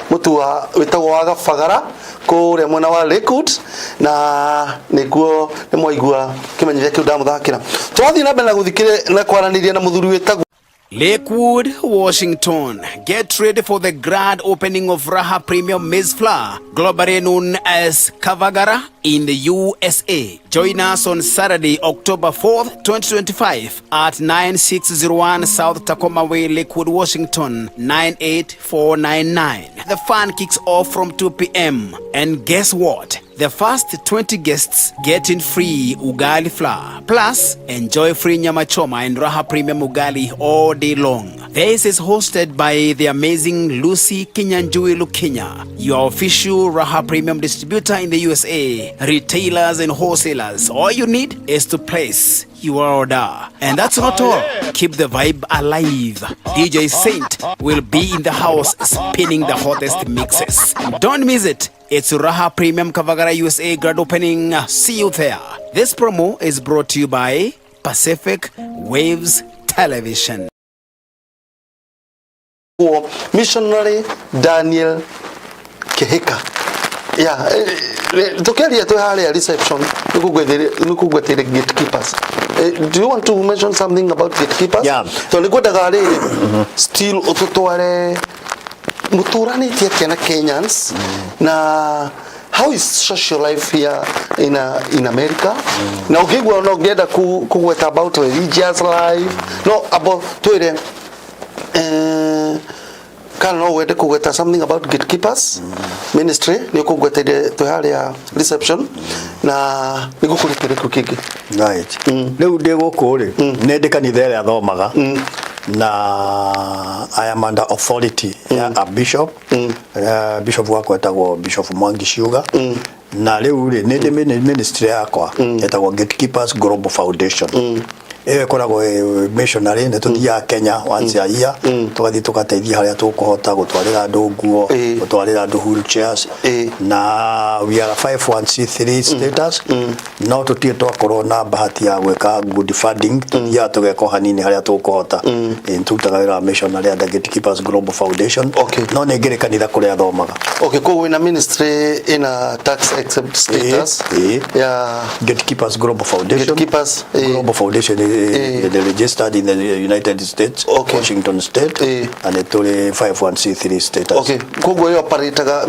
mutu wa witagwo wa Gabagara kuria mwena wa Lakewood na niguo ni mwaigua kimenyithia kiu ndamuthakira. Twathie na mbere na guthikire na kwaraniria na muthuri witagwo Lakewood, Washington. Get ready for the grand opening of Raha Premium Maize Flour, globally known as Kavagara in the USA. Join us on Saturday, October 4th, 2025 at 9601 South Tacoma Way, Lakewood, Washington, 98499. The fun kicks off from 2 p.m. And guess what? The first 20 guests get in free ugali flour. Plus, enjoy free nyama choma and Raha Premium ugali all day long. This is hosted by the amazing Lucy Kinyanjui Lukinya, your official Raha Premium distributor in the USA, retailers and wholesalers. All you need is to place your order. And that's not all. Keep the vibe alive. DJ Saint will be in the house spinning the hottest mixes. Don't miss it. It's Raha Premium Kavagara USA grand opening. See you there. This promo is brought to you by Pacific Waves Television. Missionary Daniel Kihika. Yeah, tukiaria twi haria reception nikugwetere gatekeepers. Do you want to mention something about gatekeepers? Yeah. To nikwendaga riri still ututware muturanitie atia na Kenyans na how is social life here in America? Na ukigwa no ungienda kugweta about religious life no about twire kana no wende kugweta something about gatekeepers ministry ni ukugweteire twi haria reception na ni gukurikire ku kingi. Right. Rĩu ndĩ gũkũ rĩ, nĩ ndĩ kanitha ĩrĩa thomaga na I am under authority ya a bishop. Bishop wakwa etagwo Bishop Mwangi Ciuga. Na rĩu rĩ, nĩ ndĩ ministry yakwa ĩtagwo Gatekeepers Global Foundation. Ĩyo ĩkoragwo ĩ missionary. Nĩ tũthiaga Kenya once a year, tũgathiĩ tũgateithia harĩa tũkũhota, gũtwarĩra andũ nguo, gũtwarĩra andũ wheelchairs. Na we are a 501c3 status, no tũtirĩ twakorwo na bahati ya gwĩka good funding. Tũthiaga tũgeka o hanini harĩa tũkũhota. Nĩ tũrutaga wĩra wa missionary under Gatekeepers Global Foundation. No nĩ ngĩrĩ kanitha kũrĩa thomaga. Okay, koguo wĩna ministry ina tax exempt status ya Gatekeepers Global Foundation. Gatekeepers, Global Foundation is registered in the United States, Washington State, and it tũrĩ 51c3 status. Okay, koguo ĩyo operataga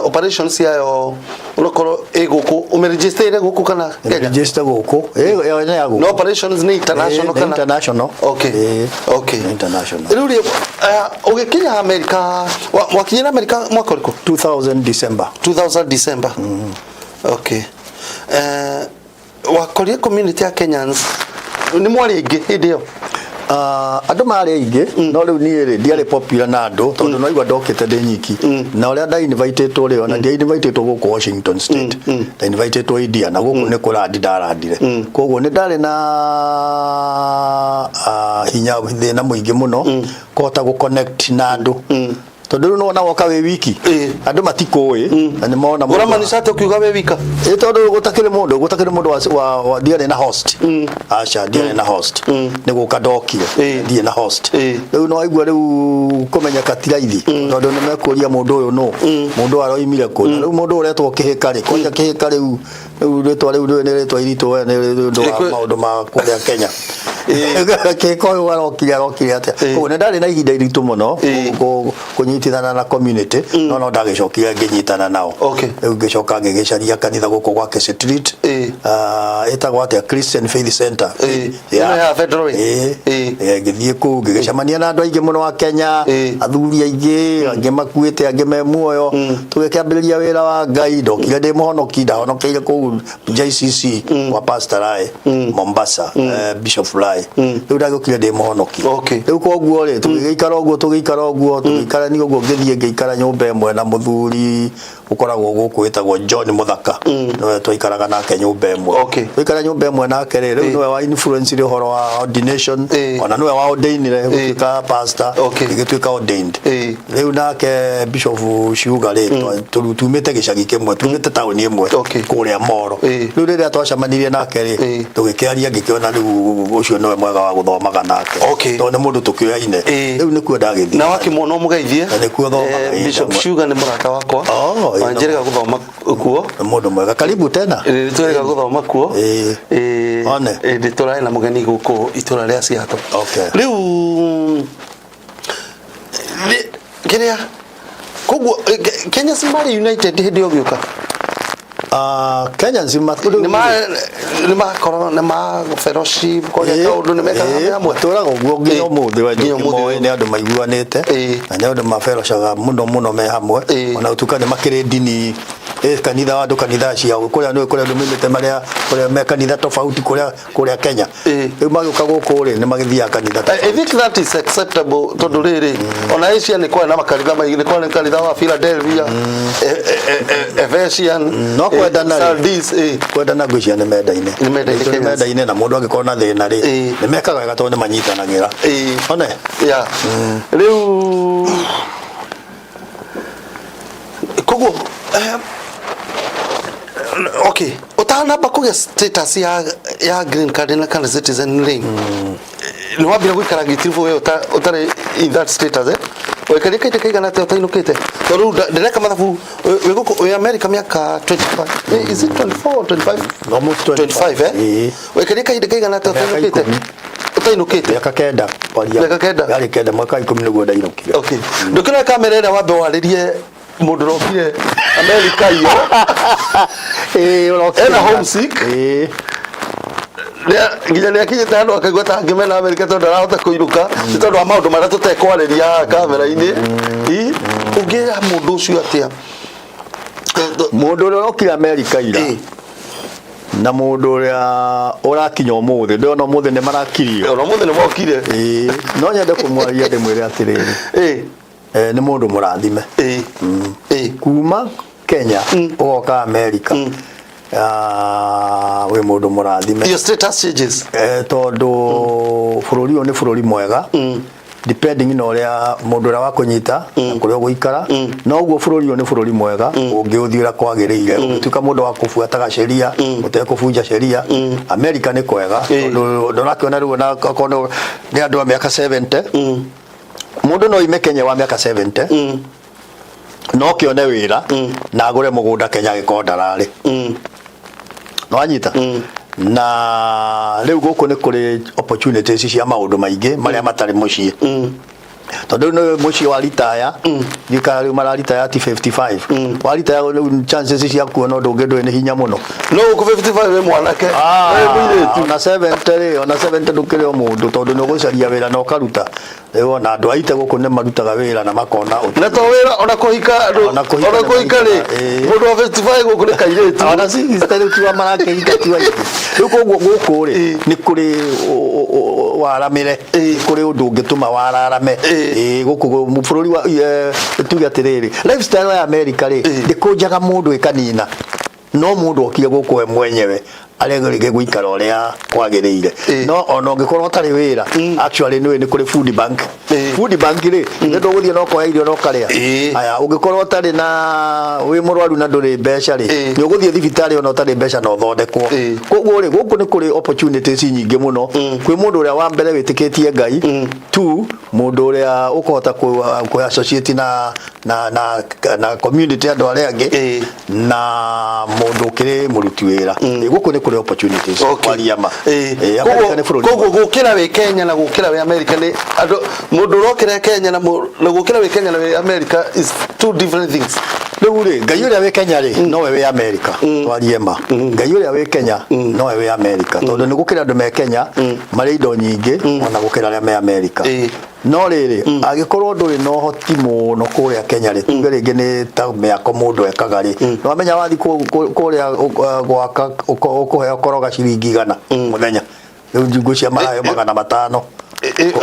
operations yayo unokorwo ĩ gũkũ, ũmĩregisterire gũkũ kana Kenya? Register gũkũ. Ĩyo nĩ ya gũkũ. No operations nĩ international? Nĩ Kana international. Okay. Nĩ international. Rĩu rĩ, ũgĩkinya America, wakinyĩra America mwaka ũrĩkũ? 2000 December. 2000 December. Okay, wakorire community ya Kenyans nĩ mwarĩ aingĩ hĩndĩ ĩyo? Andũ marĩ aingĩ, no rĩu niĩ rĩ, ndiarĩ popular na andũ tondũ no igua ndokĩte ndĩ nyiki, na ũrĩa nda invitĩtwo rĩ, ona ndia invitĩtwo gũkũ Washington State, nda invitĩtwo India, na gũkũ nĩ kũrandi ndarandire. Koguo nĩ ndarĩ na hinya thĩna mũingĩ mũno kũhota gũ connect na andũ, tondũ rĩu nĩwona woka wĩ wiki, andũ matikũĩ na nĩ mona mũndũ. Ũramaanisha atĩ ũkiuga wĩ wika? Ĩ, tondũ gũtakĩrĩ mũndũ wa ndiarĩ na host. Aca, ndiarĩ na host. Nĩ gũka ndokire, ndirĩ na host. Rĩu no waigua rĩu kũmenyeka ti raithi, tondũ nĩ mekũria mũndũ ũyũ nũ, mũndũ ũyũ aroimire kũ, na rĩu mũndũ ũyũ ũretwo Kĩhĩka rĩ, kwanja Kĩhĩka rĩu rĩtwa rĩu nĩ rĩtwa iritũ we, nĩ ũndũ wa maũndũ ma kũrĩa Kenya. Kĩhĩka ũyũ arokire atĩa? Koguo nĩ ndarĩ na ihinda iritũ mũno kũnyitithana na community, no ndagĩcokire ngĩnyitana nao. Rĩu ngĩcoka ngĩgĩcaria kanitha gũkũ gwake Street. Ĩtagwo atĩa? Christian Faith Center. Ĩno ya Federal Way? Ngĩthiĩ kũu ngĩgĩcemania na andũ aingĩ mũno a Kenya, athuri aingĩ, angĩ makuĩte, angĩ me muoyo. Tũgĩkĩambĩrĩria wĩra wa Ngai. Ndokire ndĩ mũhonoki, ndahonokeire kũu JCC kwa Pastor Rai Mombasa, Bishop Rai. Ngai. Rĩu ndagĩũkire ndĩ mũhonoki. Rĩu koguo rĩ, tũgĩgĩikara ũguo, tũgĩikara ũguo, tũgĩikarania ũguo, ngĩthiĩ ngĩikara nyũmba ĩmwe na mũthuri ũkoragwo gũkũ wĩtagwo John Mũthaka. Nĩwe twaikaraga nake nyũmba ĩmwe. Twaikara nyũmba ĩmwe nake rĩ, rĩu nĩwe wa influence ũhoro wa ordination, ona nĩwe wa ordainire gũtuĩka pastor, ngĩgĩtuĩka ordained. Rĩu nake Bishop Ciuga rĩ, tumĩte gĩcagi kĩmwe, tumĩte taũni ĩmwe kũrĩa Moro. Rĩu rĩrĩa twacemanirie nake rĩ, tũgĩkĩaria, ngĩkĩona rĩu ũcio nĩwe mwega wa gũthomaga nake, tondũ nĩ mũndũ tũkĩoyaine. Rĩu nĩkuo ndagĩthiĩ. Na wakĩmuona ũmũgeithie. Na nĩkuo thomaga, Bishop Ciuga nĩ mũrata wakwa. Oh, Na njĩrĩga gũthoma kuo. Nĩ mũndũ mwega, karibu tena. Nĩ twĩrĩga gũthoma kuo. One. Nĩ tũrarĩ na mũgeni gũkũ itũra rĩa Seattle. Rĩu kĩrĩa koguo Kenya Simari United hĩndĩ ĩyo gĩũka. Ah, Kenya nzima. Nĩ makorwo nĩ ma fellowship kũrĩa kaũndũ nĩ mekaga me hamwe. Matũraga ũguo nginya ũmũthĩ we. Nginya ũmũthĩ Moĩ nĩ andũ maiguanĩte na nĩ andũ maberocaga mũno mũno me hamwe. Ona gũtuĩka nĩ makĩrĩ ndini, kanitha wa andũ, kanitha ciao kũrĩa, nĩ kũrĩa andũ maumĩte, marĩa kũrĩa me kanitha tofauti kũrĩa kũrĩa Kenya. Rĩu magĩũka gũkũ rĩ, nĩ magĩthiaga kanitha. I think that is acceptable tondũ rĩrĩ, ona Asia nĩ kwarĩ na makanitha maingĩ, nĩ kwarĩ na kanitha wa Philadelphia, Ephesian, No kwendana rĩ. Sardis. Kwendana ngwĩciria nĩ mendaine. Nĩ mendaine. Nĩ Kenyans. mendaine, na mũndũ angĩkorwo na thĩna rĩ, nĩ mekaga wega tondũ nĩ manyitanagĩra. One. Yeah. Rĩu koguo okay, ũtanamba kũgĩa status ya green card na kana citizen rĩ, nĩ wambire gũikara gĩtiribũ we ũtarĩ in that status, eh? Waikarire kahinda kaigana atĩa ũtainũkĩte? Tondũ rĩu ndĩreka mathabu, wĩ gũkũ wĩ America mĩaka 25, is it 24 or 25? Almost 25. 25, eh? Ĩĩ. Waikarire kahinda kaigana atĩa Mĩaka ũtainũkĩte? 10. Ũtainũkĩte? Mĩaka 9 kwaria. Mĩaka 9? Yarĩ 9, mwaka wa 10 nĩguo ndainũkire. Okay, ndũkĩroe kamera ĩrĩa wambe warĩrie mũndũ ũrokire America iyo. Ĩĩ, ũrokire. Ena homesick. Nginya nĩ akinyĩte handũ akaigua ta angĩmena Amerika tondũ ndarahota kũinũka nĩ tondũ wa maũndũ marĩa tũtekwarĩria haha kamera-inĩ. Ũngĩra mũndũ ũcio atĩa? Mũndũ ũrĩa ũrokire Amerika ira na mũndũ ũrĩa ũrakinya ũmũthĩ, ndĩrona ũmũthĩ nĩ marakirio. Ona ũmũthĩ nĩ mokire. Ĩĩ, no nyende kũmwaria ndĩmwĩre atĩrĩrĩ, nĩ mũndũ mũrathime. Kuma Kenya ũgoka Amerika, ah, wĩ mũndũ mũrathime. Your status changes. Tondũ bũrũri ũyũ nĩ bũrũri mwega, depending na ũrĩa mũndũ ũrĩa wakũnyita na kũrĩa ũgũikara. No ũguo bũrũri ũyũ nĩ bũrũri mwega ũngĩũthiĩ ũrĩa kwagĩrĩire, ũngĩtuĩka mũndũ wa kũbuataga sheria, ũtekũbunja sheria. Amerika nĩ kwega tondũ ndũrakĩona rĩu ona okorwo nĩ andũ a mĩaka 70, mũndũ no ime Kenya wa mĩaka 70 no kĩone wĩra na agũre mũgũnda Kenya agĩkorwo ndararĩ. Nĩwanyita? Na rĩu gũkũ nĩ kũrĩ opportunities cia maũndũ maingĩ marĩa matarĩ mũciĩ, tondũ rĩu nĩ mũciĩ wa ritaya gĩkara, rĩu mararitaya ti 55 wa ritaya, rĩu chances cia kuona ũndũ ũngĩ ndũrĩ, nĩ hinya mũno. No gũkũ 55 wĩ mwanake, wĩ mũirĩtu. Ona 70 rĩ, ona 70 ndũkĩrĩ o mũndũ, tondũ nĩ ũgũcaria wĩra na ũkaruta. Rĩu ona andũ aite gũkũ nĩ marutaga wĩra na makona Na to wĩra, ona kũhika andũ. Ona kũhika Ona nĩ kũhika rĩ, mahikaga, ĩĩ. mũndũ wa 55 gũkũ nĩ kairĩtu. Ona 60 rĩu tiwa marakĩhika, tiwa aingĩ. Rĩu koguo gũkũ rĩ, nĩ kũrĩ waramĩre, nĩ kũrĩ ũndũ ũngĩtũma wararame. Ĩĩ, gũkũ bũrũri wa tuge atĩrĩrĩ, lifestyle ya America rĩ, ndĩkũnjaga mũndũ ĩkanina, no mũndũ okire gũkũ we mwenyewe aregerige gũikara ũrĩa kwagĩrĩire. No ona ũngĩkorwo ũtarĩ wĩra, actually nĩ kũrĩ food bank. Food bank rĩ, nĩ ndũgũthiĩ na ũkoya irio na ũkarĩa. Aya, ũngĩkorwo ũtarĩ na wĩ mũrwaru na ndũrĩ mbeca rĩ, nĩ ũgũthiĩ thibitarĩ ona ũtarĩ mbeca na ũthondekwo. Koguo rĩ, gũkũ nĩ kũrĩ opportunities nyingĩ mũno kwĩ mũndũ ũrĩa wa mbere wĩtĩkĩtie Ngai tu, mũndũ ũrĩa ũkũhota kũ associate na community, andũ arĩa angĩ, na mũndũ ũkĩrĩ mũruti wĩra. Gũkũ nĩ kũrĩ opportunities, kwaria ma. America nĩ bũrũri Koguo gũkĩra wĩ Kenya na gũkĩra wĩ America nĩ andũ, mũndũ ũrokĩra Kenya na gũkĩra wĩ Kenya na wĩ America is two different things. Rĩu rĩ, Ngai ũrĩa wĩ Kenya rĩ, nowe wĩ America. Twarie ma, Ngai ũrĩa wĩ Kenya nowe wĩ America, tondũ nĩ gũkĩra andũ me Kenya marĩ indo nyingĩ ona gũkĩra arĩa me America. No rĩrĩ, angĩkorwo ndũrĩ na ũhoti mũno kũrĩa Kenya rĩ, tuge rĩngĩ nĩ ta mĩako mũndũ ekaga rĩ, nĩwamenya wathiĩ kũrĩa gwaka ũkũheo koroga ciringi 100 mũthenya. Rĩu ngwĩciria maraheo 500.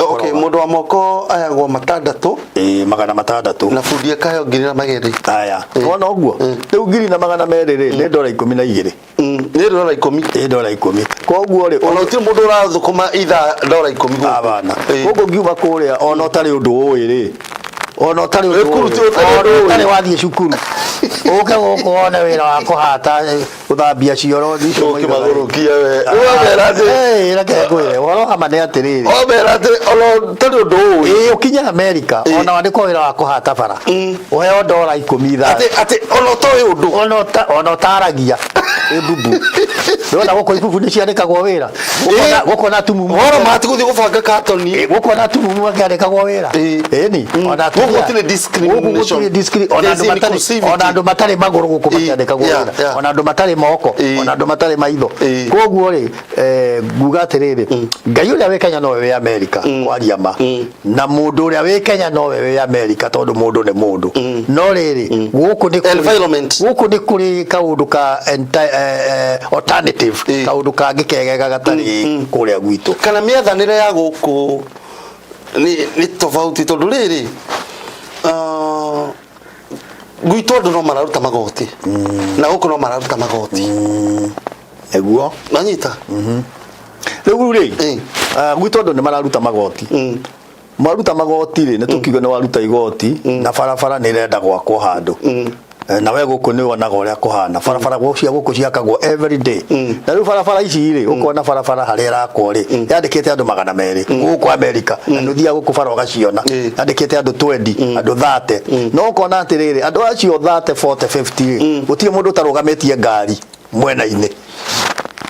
Okay, mũndũ wa moko ayagwo matandatũ. Ĩĩ, 600. Na bundi akaheo ngiri na magana. Aya, wona ũguo, rĩu 1,200 rĩ, nĩ ndora 12. Nĩ ndora 10. Ĩ, ndora 10. Koguo rĩ, Ona gũtirĩ mũndũ ũrathũkũma ithaa ndora 10 gũkũ. Abana. Koguo ngiuma kũrĩa ona ũtarĩ ũndũ ũĩ rĩ, ona ũtarĩ ũndũ Cukuru ũĩ, ti ũtarĩ ona ũndũ ũĩ. ũtarĩ wathiĩ cukuru, ũke gũkũ wone wĩra wa kũhata, gũthambia cioro icio moigaga rĩ. Ũkĩmagũrũkia we. Ũramera atĩ Ĩ, reke ngwĩre ũhoro wa ma nĩ atĩrĩrĩ, ũramera atĩ ona ũtarĩ ũndũ ũĩ. Ĩ, ũkinye Amerika ona wandĩkwo wĩra wa kũhata bara, ũheo ndora 10 ithaa. Atĩ ona ũtoĩ ũndũ. Ona ũtaragia wĩ mbubu. Ndĩrona gũkũ ibubu nĩ ciandĩkagwo wĩra. Gũkũ na tumumu. Ũhoro mati gũthiĩ gũbanga katoni. Gũkũ na tumumu makĩandĩkagwo wĩra. Ĩni. Ona Gũkũ gũtirĩ discrimination. Gũkũ gũtirĩ discri- ona There's andũ matarĩ inclusivity. ona andũ matarĩ magũrũ gũkũ makĩandĩkagwo wĩra. Ona andũ matarĩ moko, ona andũ matarĩ maitho. Koguo rĩ, nguga atĩrĩrĩ, Ngai ũrĩa wĩ Kenya nowe wĩ Amerika, kwaria ma. Na mũndũ ũrĩa wĩ Kenya nowe wĩ Amerika, tondũ mũndũ nĩ mũndũ. No rĩrĩ, gũkũ nĩ kũrĩ- Environment. gũkũ nĩ kũrĩ kaũndũ ka alternative, kaũndũ kangĩ kegega gatarĩ kũrĩa gwitũ. Kana mĩathanĩre ya gũkũ nĩ tofauti, tondũ rĩrĩ, gwitũ andũ no mararuta magoti, na gũkũ no mararuta magoti. Nĩguo. Nanyita? Rĩu rĩ, gwitũ andũ nĩ mararuta magoti. Mwaruta magoti rĩ, nĩ tũkiuge nĩ waruta igoti, na barabara nĩ ĩrenda gwakwo handũ. Na we gũkũ nĩ wonaga ũrĩa kũhana. Barabara cia gũkũ ciakagwo every day. Na rĩu barabara ici rĩ, ũkona barabara harĩa ĩrakwo rĩ, yandĩkĩte andũ 200 gũkũ Amerika. Na nĩ ũthiaga gũkũ bara ũgaciona. Yandĩkĩte andũ 20, andũ 30. No ũkona atĩrĩrĩ, andũ acio 30, 40, 50 rĩ, gũtirĩ mũndũ ũtarũgamĩtie ngari mwena-inĩ.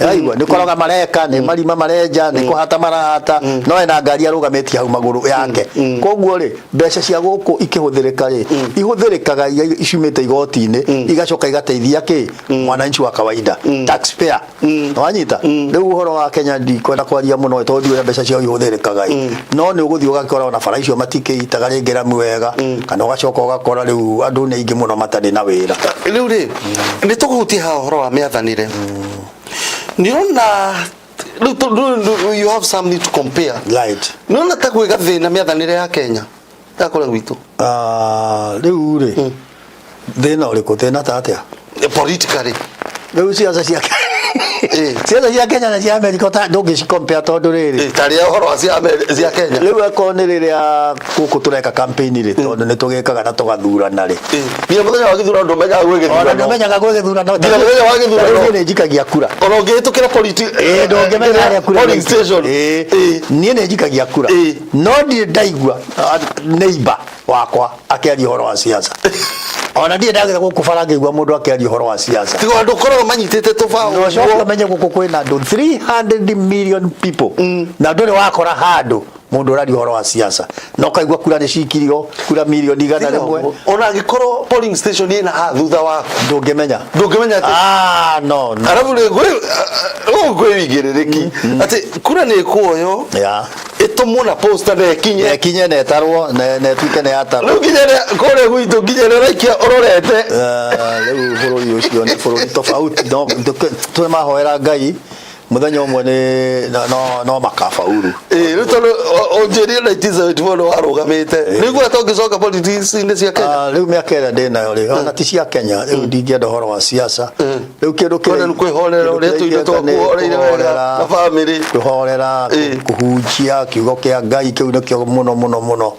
Aigua, nĩ kũroga mareka, nĩ marima marenja, nĩ kũhata marahata, no ena ngari arũgamĩtie hau magũrũ yake. Koguo rĩ, mbeca cia gũkũ ikĩhũthĩrĩka rĩ, ihũthĩrĩkaga iria ciumĩte igoti-inĩ, igacoka igateithia kĩ? Mwananchi wa kawaida, taxpayer. Wanyita? Rĩu ũhoro wa Kenya ndikwenda kwaria mũno tondũ ndiũĩ ũrĩa mbeca ciao ihũthĩrĩkaga ĩ. No nĩ ũgũthiĩ ũgakora ona bara icio matikĩitaga rĩngĩ rami wega, kana ũgacoka ũgakora rĩu andũ nĩ aingĩ mũno matarĩ na wĩra. Rĩu rĩ, nĩ tũkũhutia haha ũhoro wa mĩathanĩre. Nĩũrona rĩu tondũ you have something to compare. Nĩũrona ta gwĩ gathĩna mĩathanĩre ya Kenya ya kũrĩa gwitũ? Rĩu rĩ, thĩna ũrĩkũ? Thĩna ta atĩa? Politically. Rĩu ciaca cia ciaca cia Kenya na cia America ndũngĩci compare tondũ rĩrĩ. Tarĩa ũhoro wa cia Kenya. Rĩu akorwo nĩ rĩrĩa gũkũ tũreka campaign rĩ, tondũ nĩ tũgĩkaga na tũgathurana rĩ. Nginya mũthenya wa gĩthurano ndũmenyaga gwĩ gĩthurano. Ona ndũmenyaga gwĩ gĩthurano. Nginya mũthenya wa gĩthurano. Niĩ nĩ njikagia kura. Ona ũngĩhĩtũkĩra Ndũngĩmenya harĩa kura polling ĩraikio. station. Niĩ nĩ njikagia kura. No ndirĩ ndaigua neighbor wakwa akĩaria ũhoro wa siasa. Ona ndirĩ ndagĩra gũkũ bara ngĩigua mũndũ akĩaria ũhoro wa siasa. Tiga andũ ũkoragwo manyitĩte tũbaũ. Na ũcoke ũmenye gũkũ kwĩna andũ 300 million people. Na ndũrĩ wakora handũ mũndũ ũraria ũhoro wa siasa. Na ũkaigua kura nĩ cikirio, kura mirioni 100. Ona angĩkorwo polling station ĩna haha thutha waku. Ndũngĩmenya. Ndũngĩmenya atĩ. No, no. Arabu rĩ, gũkũ kwĩ wĩigĩrĩrĩki. Atĩ kura nĩ ĩkuoywo. Ĩtũmwo na posta na ĩkinye. Na ĩkinye na ĩtarwo, na ĩtuĩke nĩ yatarwo. Rĩu nginya rĩrĩa kũrĩa gwitũ nginya rĩrĩa ũraikia ũrorete. Rĩu bũrũri ũcio nĩ bũrũri tofauti. No, twĩmahoera Ngai mũthenya ũmwe nĩ, no, no, no makabauru. Rĩu tondũ ũnjĩrire 1974 nĩ warũgamĩte. Nĩ ũiguaga ta ũngĩcoka politics-inĩ cia Kenya? Rĩu mĩaka ĩrĩa ndĩ nayo rĩ, ona ti cia Kenya, rĩu ndingĩenda ũhoro wa siasa. Rĩu kĩndũ kĩrĩa Kwenda nĩ kwĩhorera kĩndũ ũrĩa kĩrĩa tũindo ingĩenda nĩ twakuhoreire wega kũhorera, na bamĩrĩ. kwĩhorera, kũhunjia kiugo kĩa Ngai kĩu nĩkĩo mũno mũno mũno.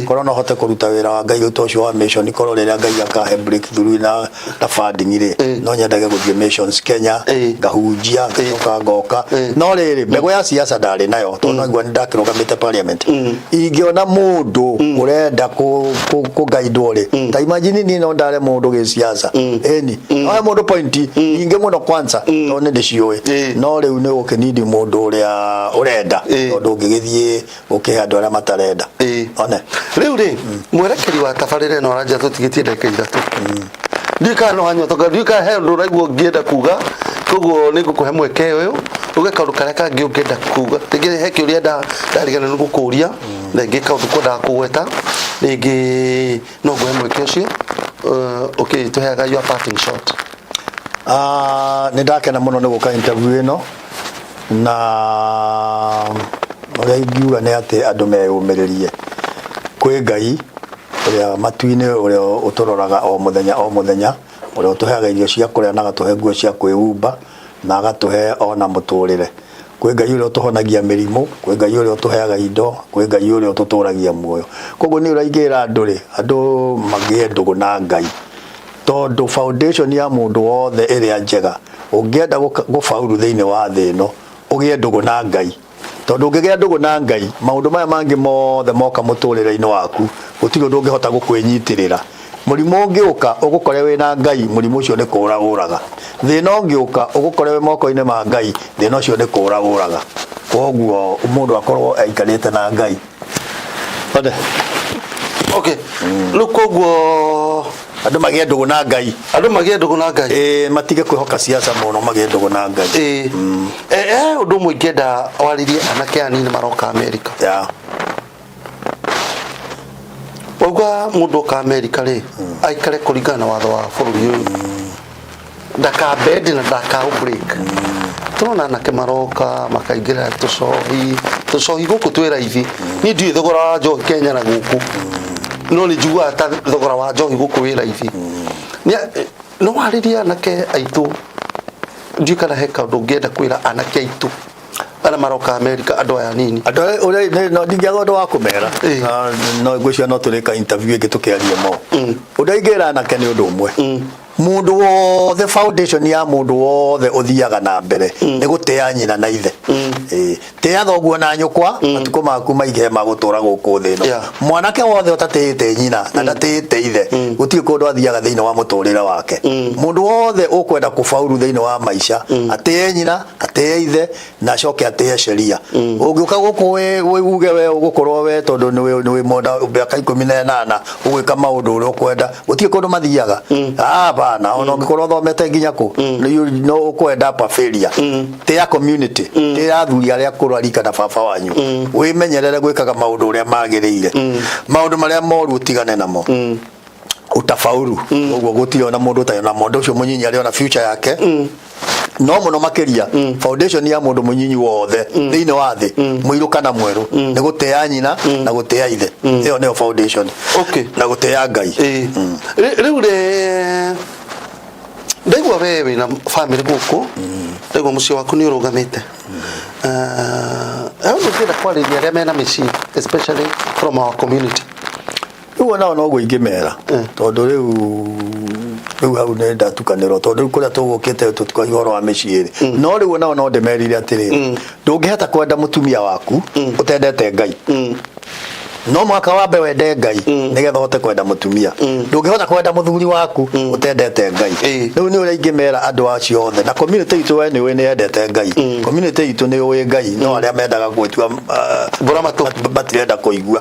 Korwo no hote kũruta wĩra wa Ngai ũta ũcio wa mission, korwo rĩrĩa Ngai akahe breakthrough na funding rĩ, no nyendage gũthiĩ missions Kenya, ngahunjia, ngacoka ngoka. No rĩrĩ, mbegũ ya siasa ndarĩ nayo, tondũ no igua nĩ ndakĩrũgamĩte parliament. Ingĩona mũndũ ũrenda kũgaidwo rĩ, ta imagine niĩ no ndare mũndũ gĩsiasa. Ĩni, no he mũndũ point nyingĩ mũno kwanza, tondũ nĩ ndĩciũĩ. No rĩu nĩ ũgũkĩnidi mũndũ ũrĩa ũrenda, tondũ ũngĩgĩthiĩ ũkĩhe andũ arĩa matarenda. One. Rĩu rĩ, mwerekeri wa tabarĩra ĩno aranjĩra tũtigĩtie ndagĩka 3. Ndiũĩ kana no wanyua tondũ ndiũĩ kana he ũndũ ũraigua ũngĩenda kuga, koguo nĩ ngũkũhe mweke ũyũ uge kaũndũ karĩa kangĩ ũngĩenda kuga. Rĩngĩ he kĩũria ndariganĩrwo nĩ gũkũria, rĩngĩ kaũndũ kwendaga kũgweta, rĩngĩ no ngũhe mweke ũcio, ũkĩtũheaga your parting shot. Nĩ ndakena mũno nĩ gũka interview ĩno. Na ũrĩa ingiuga nĩ atĩ andũ meyũmĩrĩrie kwĩ Ngai ũrĩa matu-inĩ, ũrĩa ũtũroraga o mũthenya o mũthenya, ũrĩa ũtũheaga irio cia kũrĩa na agatũhe nguo cia kwĩhumba na agatũhe ona mũtũrĩre. Kwĩ Ngai ũrĩa ũtũhonagia mĩrimũ, kwĩ Ngai ũrĩa ũtũheaga indo, kwĩ Ngai ũrĩa ũtũtũragia muoyo. Koguo niĩ ũrĩa ingĩra andũ rĩ, andũ magĩe ndũgũ na Ngai. Tondũ foundation ya mũndũ wothe ĩrĩa njega, ũngĩenda gũfaulu thĩinĩ wa thĩ ĩno, ũgĩe ndũgũ na Ngai. Tondũ ũngĩgĩa ndũgũ na Ngai, maũndũ maya mangĩ mothe moka mũtũrĩre-inĩ waku, gũtirĩ ũndũ ũngĩhota gũkwĩnyitĩrĩra. Mũrimũ ũngĩũka ũgũkore wĩna Ngai, mũrimũ ũcio nĩ kũũra ũraga. Thĩna ũngĩũka ũgũkore wĩ moko-inĩ ma Ngai, thĩna ũcio nĩ kũũra ũraga. Kwoguo mũndũ akorwo aikarĩte na Ngai. Ode. Okay. Rĩu koguo Andũ magĩe ndũgũ na Ngai. Andũ magĩe ndũgũ na Ngai. Ĩĩ, matige kwĩhoka siasa mũno, magĩe ndũgũ na Ngai. Ĩĩ. Eh, ũndũ ũmwe ingĩenda warĩrie anake anini maroka Amerika. Yeah. Wauga mũndũ oka Amerika rĩ, aikare kũringana na watho wa bũrũri ũyũ. Ndakabend na ndaka break. Tũrona anake maroka makaingĩra tũcohi, tũcohi gũkũ twĩ raithi. Niĩ ndiũĩ thogora wa njohi Kenya na gũkũ. No nĩ njiguaga ta thogora wa njohi gũkũ wĩ raithi. No warĩrie anake aitũ, ndiũĩ kana he kaũndũ ũngĩenda kwĩra anake aitũ arĩa maroka Amerika, andũ aya anini. Andũ arĩa ũrĩa no ndingĩaga ũndũ wa kũmera. Ĩĩ. Na no ngwĩciria no tũrĩka interview ĩngĩ tũkĩarie mo. Ũndũ ingĩra anake nĩ ũndũ ũmwe. Mũndũ wothe, foundation ya mũndũ wothe ũthiaga na mbere nĩ gũtĩa nyina na ithe. Ĩĩ. Tĩa thoguo na nyũkwa, matukũ maku maingĩhe ma gũtũra gũkũ thĩ ĩno. Mwanake wothe ũtatĩĩte nyina na ndatĩĩte ithe, gũtirĩ kũndũ athiaga thĩinĩ wa mũtũrĩre wake. Mũndũ wothe ũkwenda kũfaulu thĩinĩ wa maica, atĩe nyina, atĩe ithe na acoke atĩe sheria. Ũngĩũka gũkũ uge we ũgũkorwo we tondũ nĩ wĩ mwenda mĩaka 18 ũgwĩka maũndũ ũrĩa ũkwenda, gũtirĩ kũndũ mathiaga. Hapana, ona ũngĩkorwo ũthomete nginya kũ, no ũkwenda up a failure. Tĩa community, tĩa athuri arĩa akũrũ a rika na baba wanyu, wĩmenyerere gwĩkaga maũndũ ũrĩa magĩrĩire, maũndũ marĩa moru ũtigane namo, utafaulu. Ũguo gũtirĩ ona mũndũ ũtarĩ na mũndũ ũcio mũnyinyi arĩ ona future yake. No mũno makĩria, foundation ya mũndũ mũnyinyi wothe thĩinĩ wa thĩ, mũirũ kana mwerũ, nĩ gũtĩa nyina na gũtĩa ithe. Ĩyo nĩyo foundation. Na gũtĩa Ngai. Ĩĩ. Rĩu rĩ, ndaigua we wĩna family gũkũ, ndaigua mũciĩ waku nĩ ũrũgamĩte. He ũndũ ũngĩenda kwarĩria arĩa mena mĩciĩ, especially from our community? Rĩu onao noguo ingĩmera, tondũ rĩu hau nĩ ndatukanĩrwo, tondũ rĩu kũrĩa tũgũkĩte tũtikagia ũhoro wa mĩciĩ rĩ. No rĩu onao no ndĩmerire atĩrĩrĩ, ndũngĩhota kwenda mũtumia waku ũtendete Ngai. No mũhaka wambe wende Ngai nĩgetha ũhote kwenda mũtumia. Ndũngĩhota kwenda mũthuri waku ũtendete Ngai. Rĩu nĩ ũrĩa ingĩmera andũ acio othe. Na community itũ we nĩ ũĩ nĩ yendete Ngai. Community itũ nĩ ũĩ Ngai, no arĩa mendaga gwĩtua Mbũra matũ. matirenda kũigua.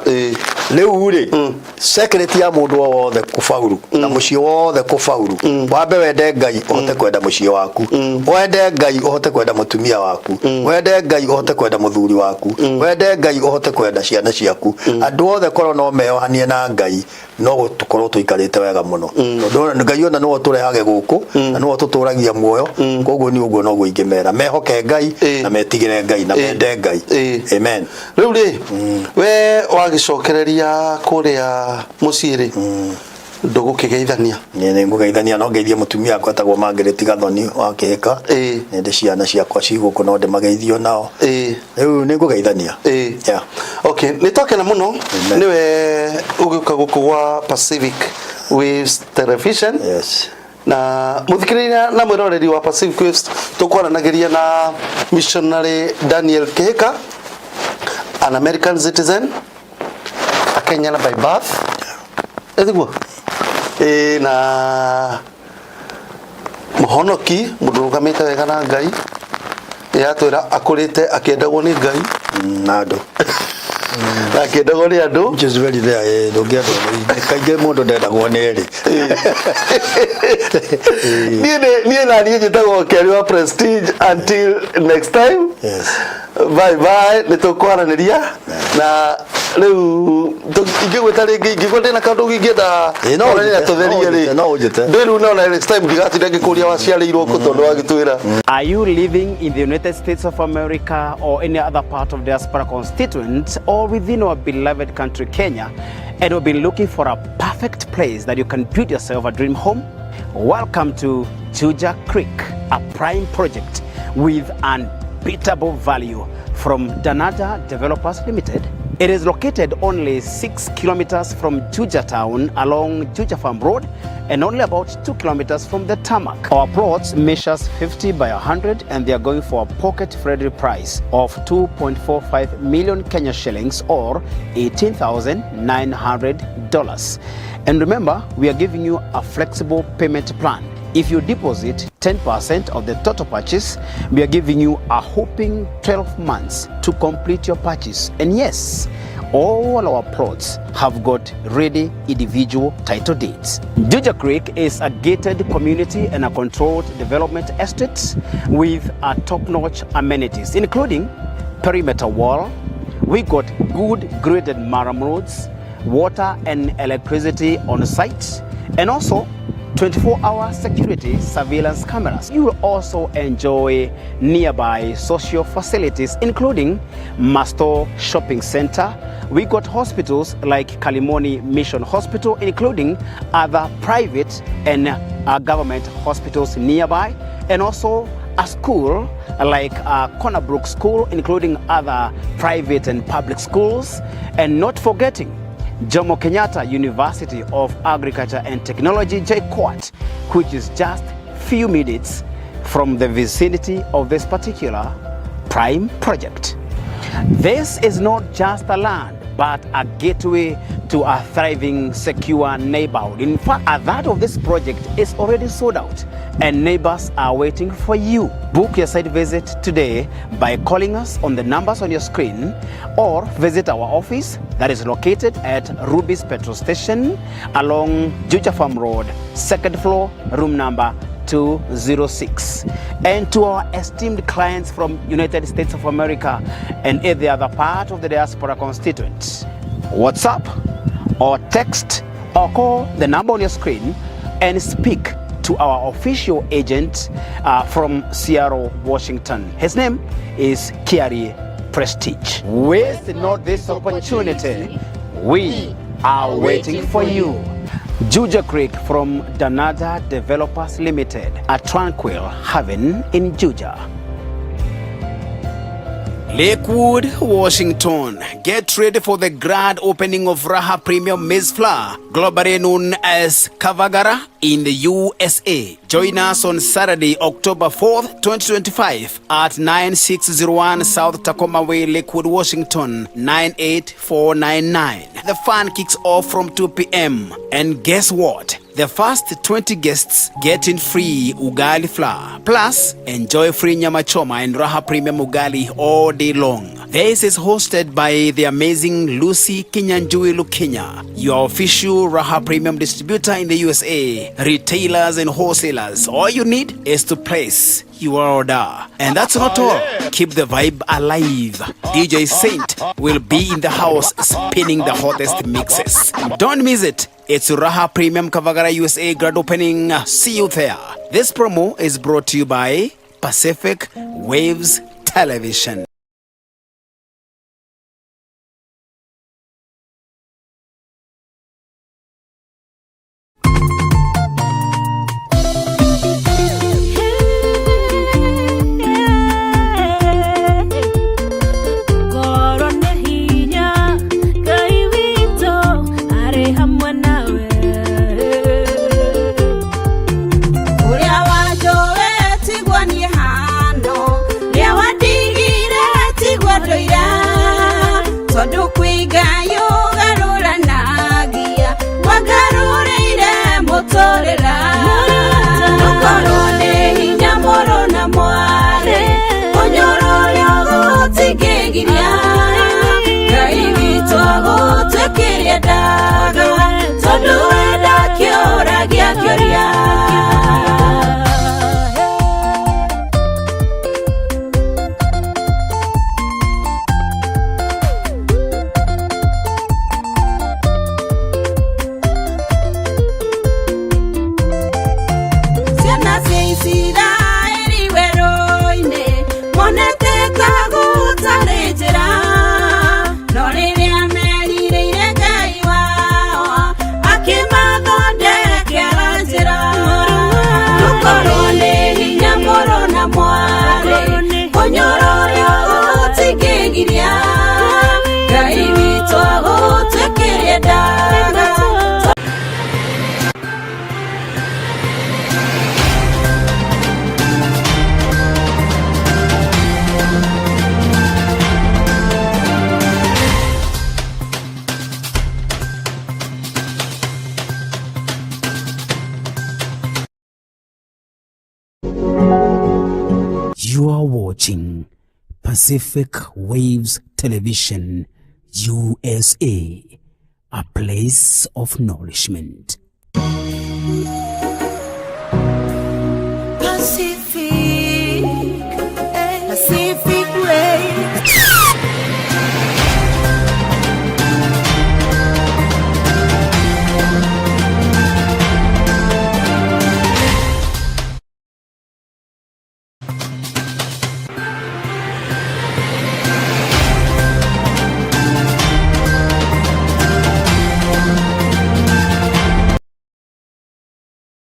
Rĩu rĩ, secret ya mũndũ o wothe kũbauru na mũciĩ wothe kũbauru, wambe wende Ngai ũhote kwenda mũciĩ waku, wende Ngai ũhote kwenda mũtumia waku, wende Ngai ũhote kwenda mũthuri waku, wende Ngai ũhote kwenda ciana ciaku. Andũ othe korwo no meyohanie na Ngai, no tũkorwo tũikarĩte wega mũno, tondũ Ngai ona nĩwe ũtũrehage gũkũ na nĩwe ũtũtũragia muoyo. Koguo nĩ ũguo noguo ingĩmera, mehoke Ngai na metigĩre Ngai na mende Ngai. Amen. Rĩu rĩ, we wagĩcokereria kũrĩa mũciĩ rĩ, ndũgũkĩgeithania? Nĩ nĩ ngũgeithania, no ngeithie mũtumia wakwa etagwo Margaret Gathoni wa Kĩhĩka. Nĩ ndĩ ciana ciakwa ci gũkũ, no ndĩmageithio nao. Rĩu nĩ ngũgeithania. Yeah. Okay, nĩ twakena mũno. Amen. Nĩwe ũgĩũka gũkũ gwa Pacific Waves Television. Yes. Na mũthikĩrĩria na mwĩroreri wa Pacific Waves, tũkwaranagĩria na missionary Daniel Kĩhĩka, an American citizen, a Kenyan by birth, ĩthiguo ĩ, na mũhonoki, mũndũ ũrũgamĩte wega na Ngai. Yatwĩra akũrĩte akĩendagwo nĩ Ngai na andũ. Na akĩendagwo nĩ andũ. Which is very rare, ndũngĩendwo kaingĩ, mũndũ ndendagwo nĩ erĩ. Niĩ na niĩ njĩtagwo Kerry wa Prestige. Until next time. Yes. Bye bye. Nĩ tũkwaranĩria na rĩu. Rĩu ingĩgwĩta rĩngĩ ingĩgwa ndĩna kaũndũ ingĩenda Ĩ, no onania ũnjĩte, tũtherie no rĩ ũnjĩte, no ũnjĩte. Ndĩ rĩu no next time ndigatinda ngĩkũria waciarĩirwo kũ tondũ wagĩtwĩra. Are you living in the United States of America or any other part of diaspora constituent or within our beloved country Kenya and have been looking for a perfect place that you can build yourself a dream home? Welcome to Juja Creek, a prime project with unbeatable value from Danada Developers Limited. It is located only 6 kilometers from Juja town along Juja Farm Road and only about 2 kilometers from the tarmac. Our plots measures 50 by 100 and they are going for a pocket-friendly price of 2.45 million Kenya shillings or $18,900. And remember, we are giving you a flexible payment plan. If you deposit 10% of the total purchase, we are giving you a whopping 12 months to complete your purchase. And yes, all our plots have got ready individual title deeds. Juja Creek is a gated community and a controlled development estate with a top-notch amenities, including perimeter wall. We got good graded murram roads, water and electricity on site, and also 24-hour security surveillance cameras. You will also enjoy nearby social facilities, including Masto Shopping Center. We got hospitals like Kalimoni Mission Hospital, including other private and government hospitals nearby, and also a school like Cornerbrook School, including other private and public schools, and not forgetting Jomo Kenyatta University of Agriculture and Technology, JKUAT, which is just few minutes from the vicinity of this particular prime project. This is not just a land, but a gateway to a thriving, secure neighborhood. In fact, a third of this project is already sold out and neighbors are waiting for you. Book your site visit today by calling us on the numbers on your screen or visit our office that is located at Ruby's Petrol Station along Juja Farm Road, second floor, room number 206. And to our esteemed clients from United States of America and every other part of the diaspora constituent, WhatsApp or text or call the number on your screen and speak to our official agent from Seattle, Washington. His name is Kiari Prestige. Waste not this opportunity. We are waiting for you. Juja Creek from Danada Developers Limited, a tranquil haven in Juja. Lakewood, Washington. Get ready for the grand opening of Raha Premium Maize Flour, globally known as Kavagara in the USA. Join us on Saturday, October 4th, 2025 at 9601 South Tacoma Way, Lakewood, Washington, 98499. The fun kicks off from 2 p.m. And guess what? The first 20 guests get in free ugali flour. Plus, enjoy free nyama choma and Raha Premium ugali all day long. This is hosted by the amazing Lucy Kinyanjui Lukinya, your official Raha Premium distributor in the USA. Retailers and wholesalers, all you need is to place your order. And that's not all. Keep the vibe alive. DJ Saint will be in the house spinning the hottest mixes. Don't miss it. It's Raha Premium Kavagara USA grand opening. See you there. This promo is brought to you by Pacific Waves Television. Ngoro nĩ hinya Ngai witũ arĩ hamwe nawe. Ũrĩa wanjũĩ tiguo niĩ hano, rĩa wandigire watching Pacific Waves Television USA, a place of nourishment. Pacific.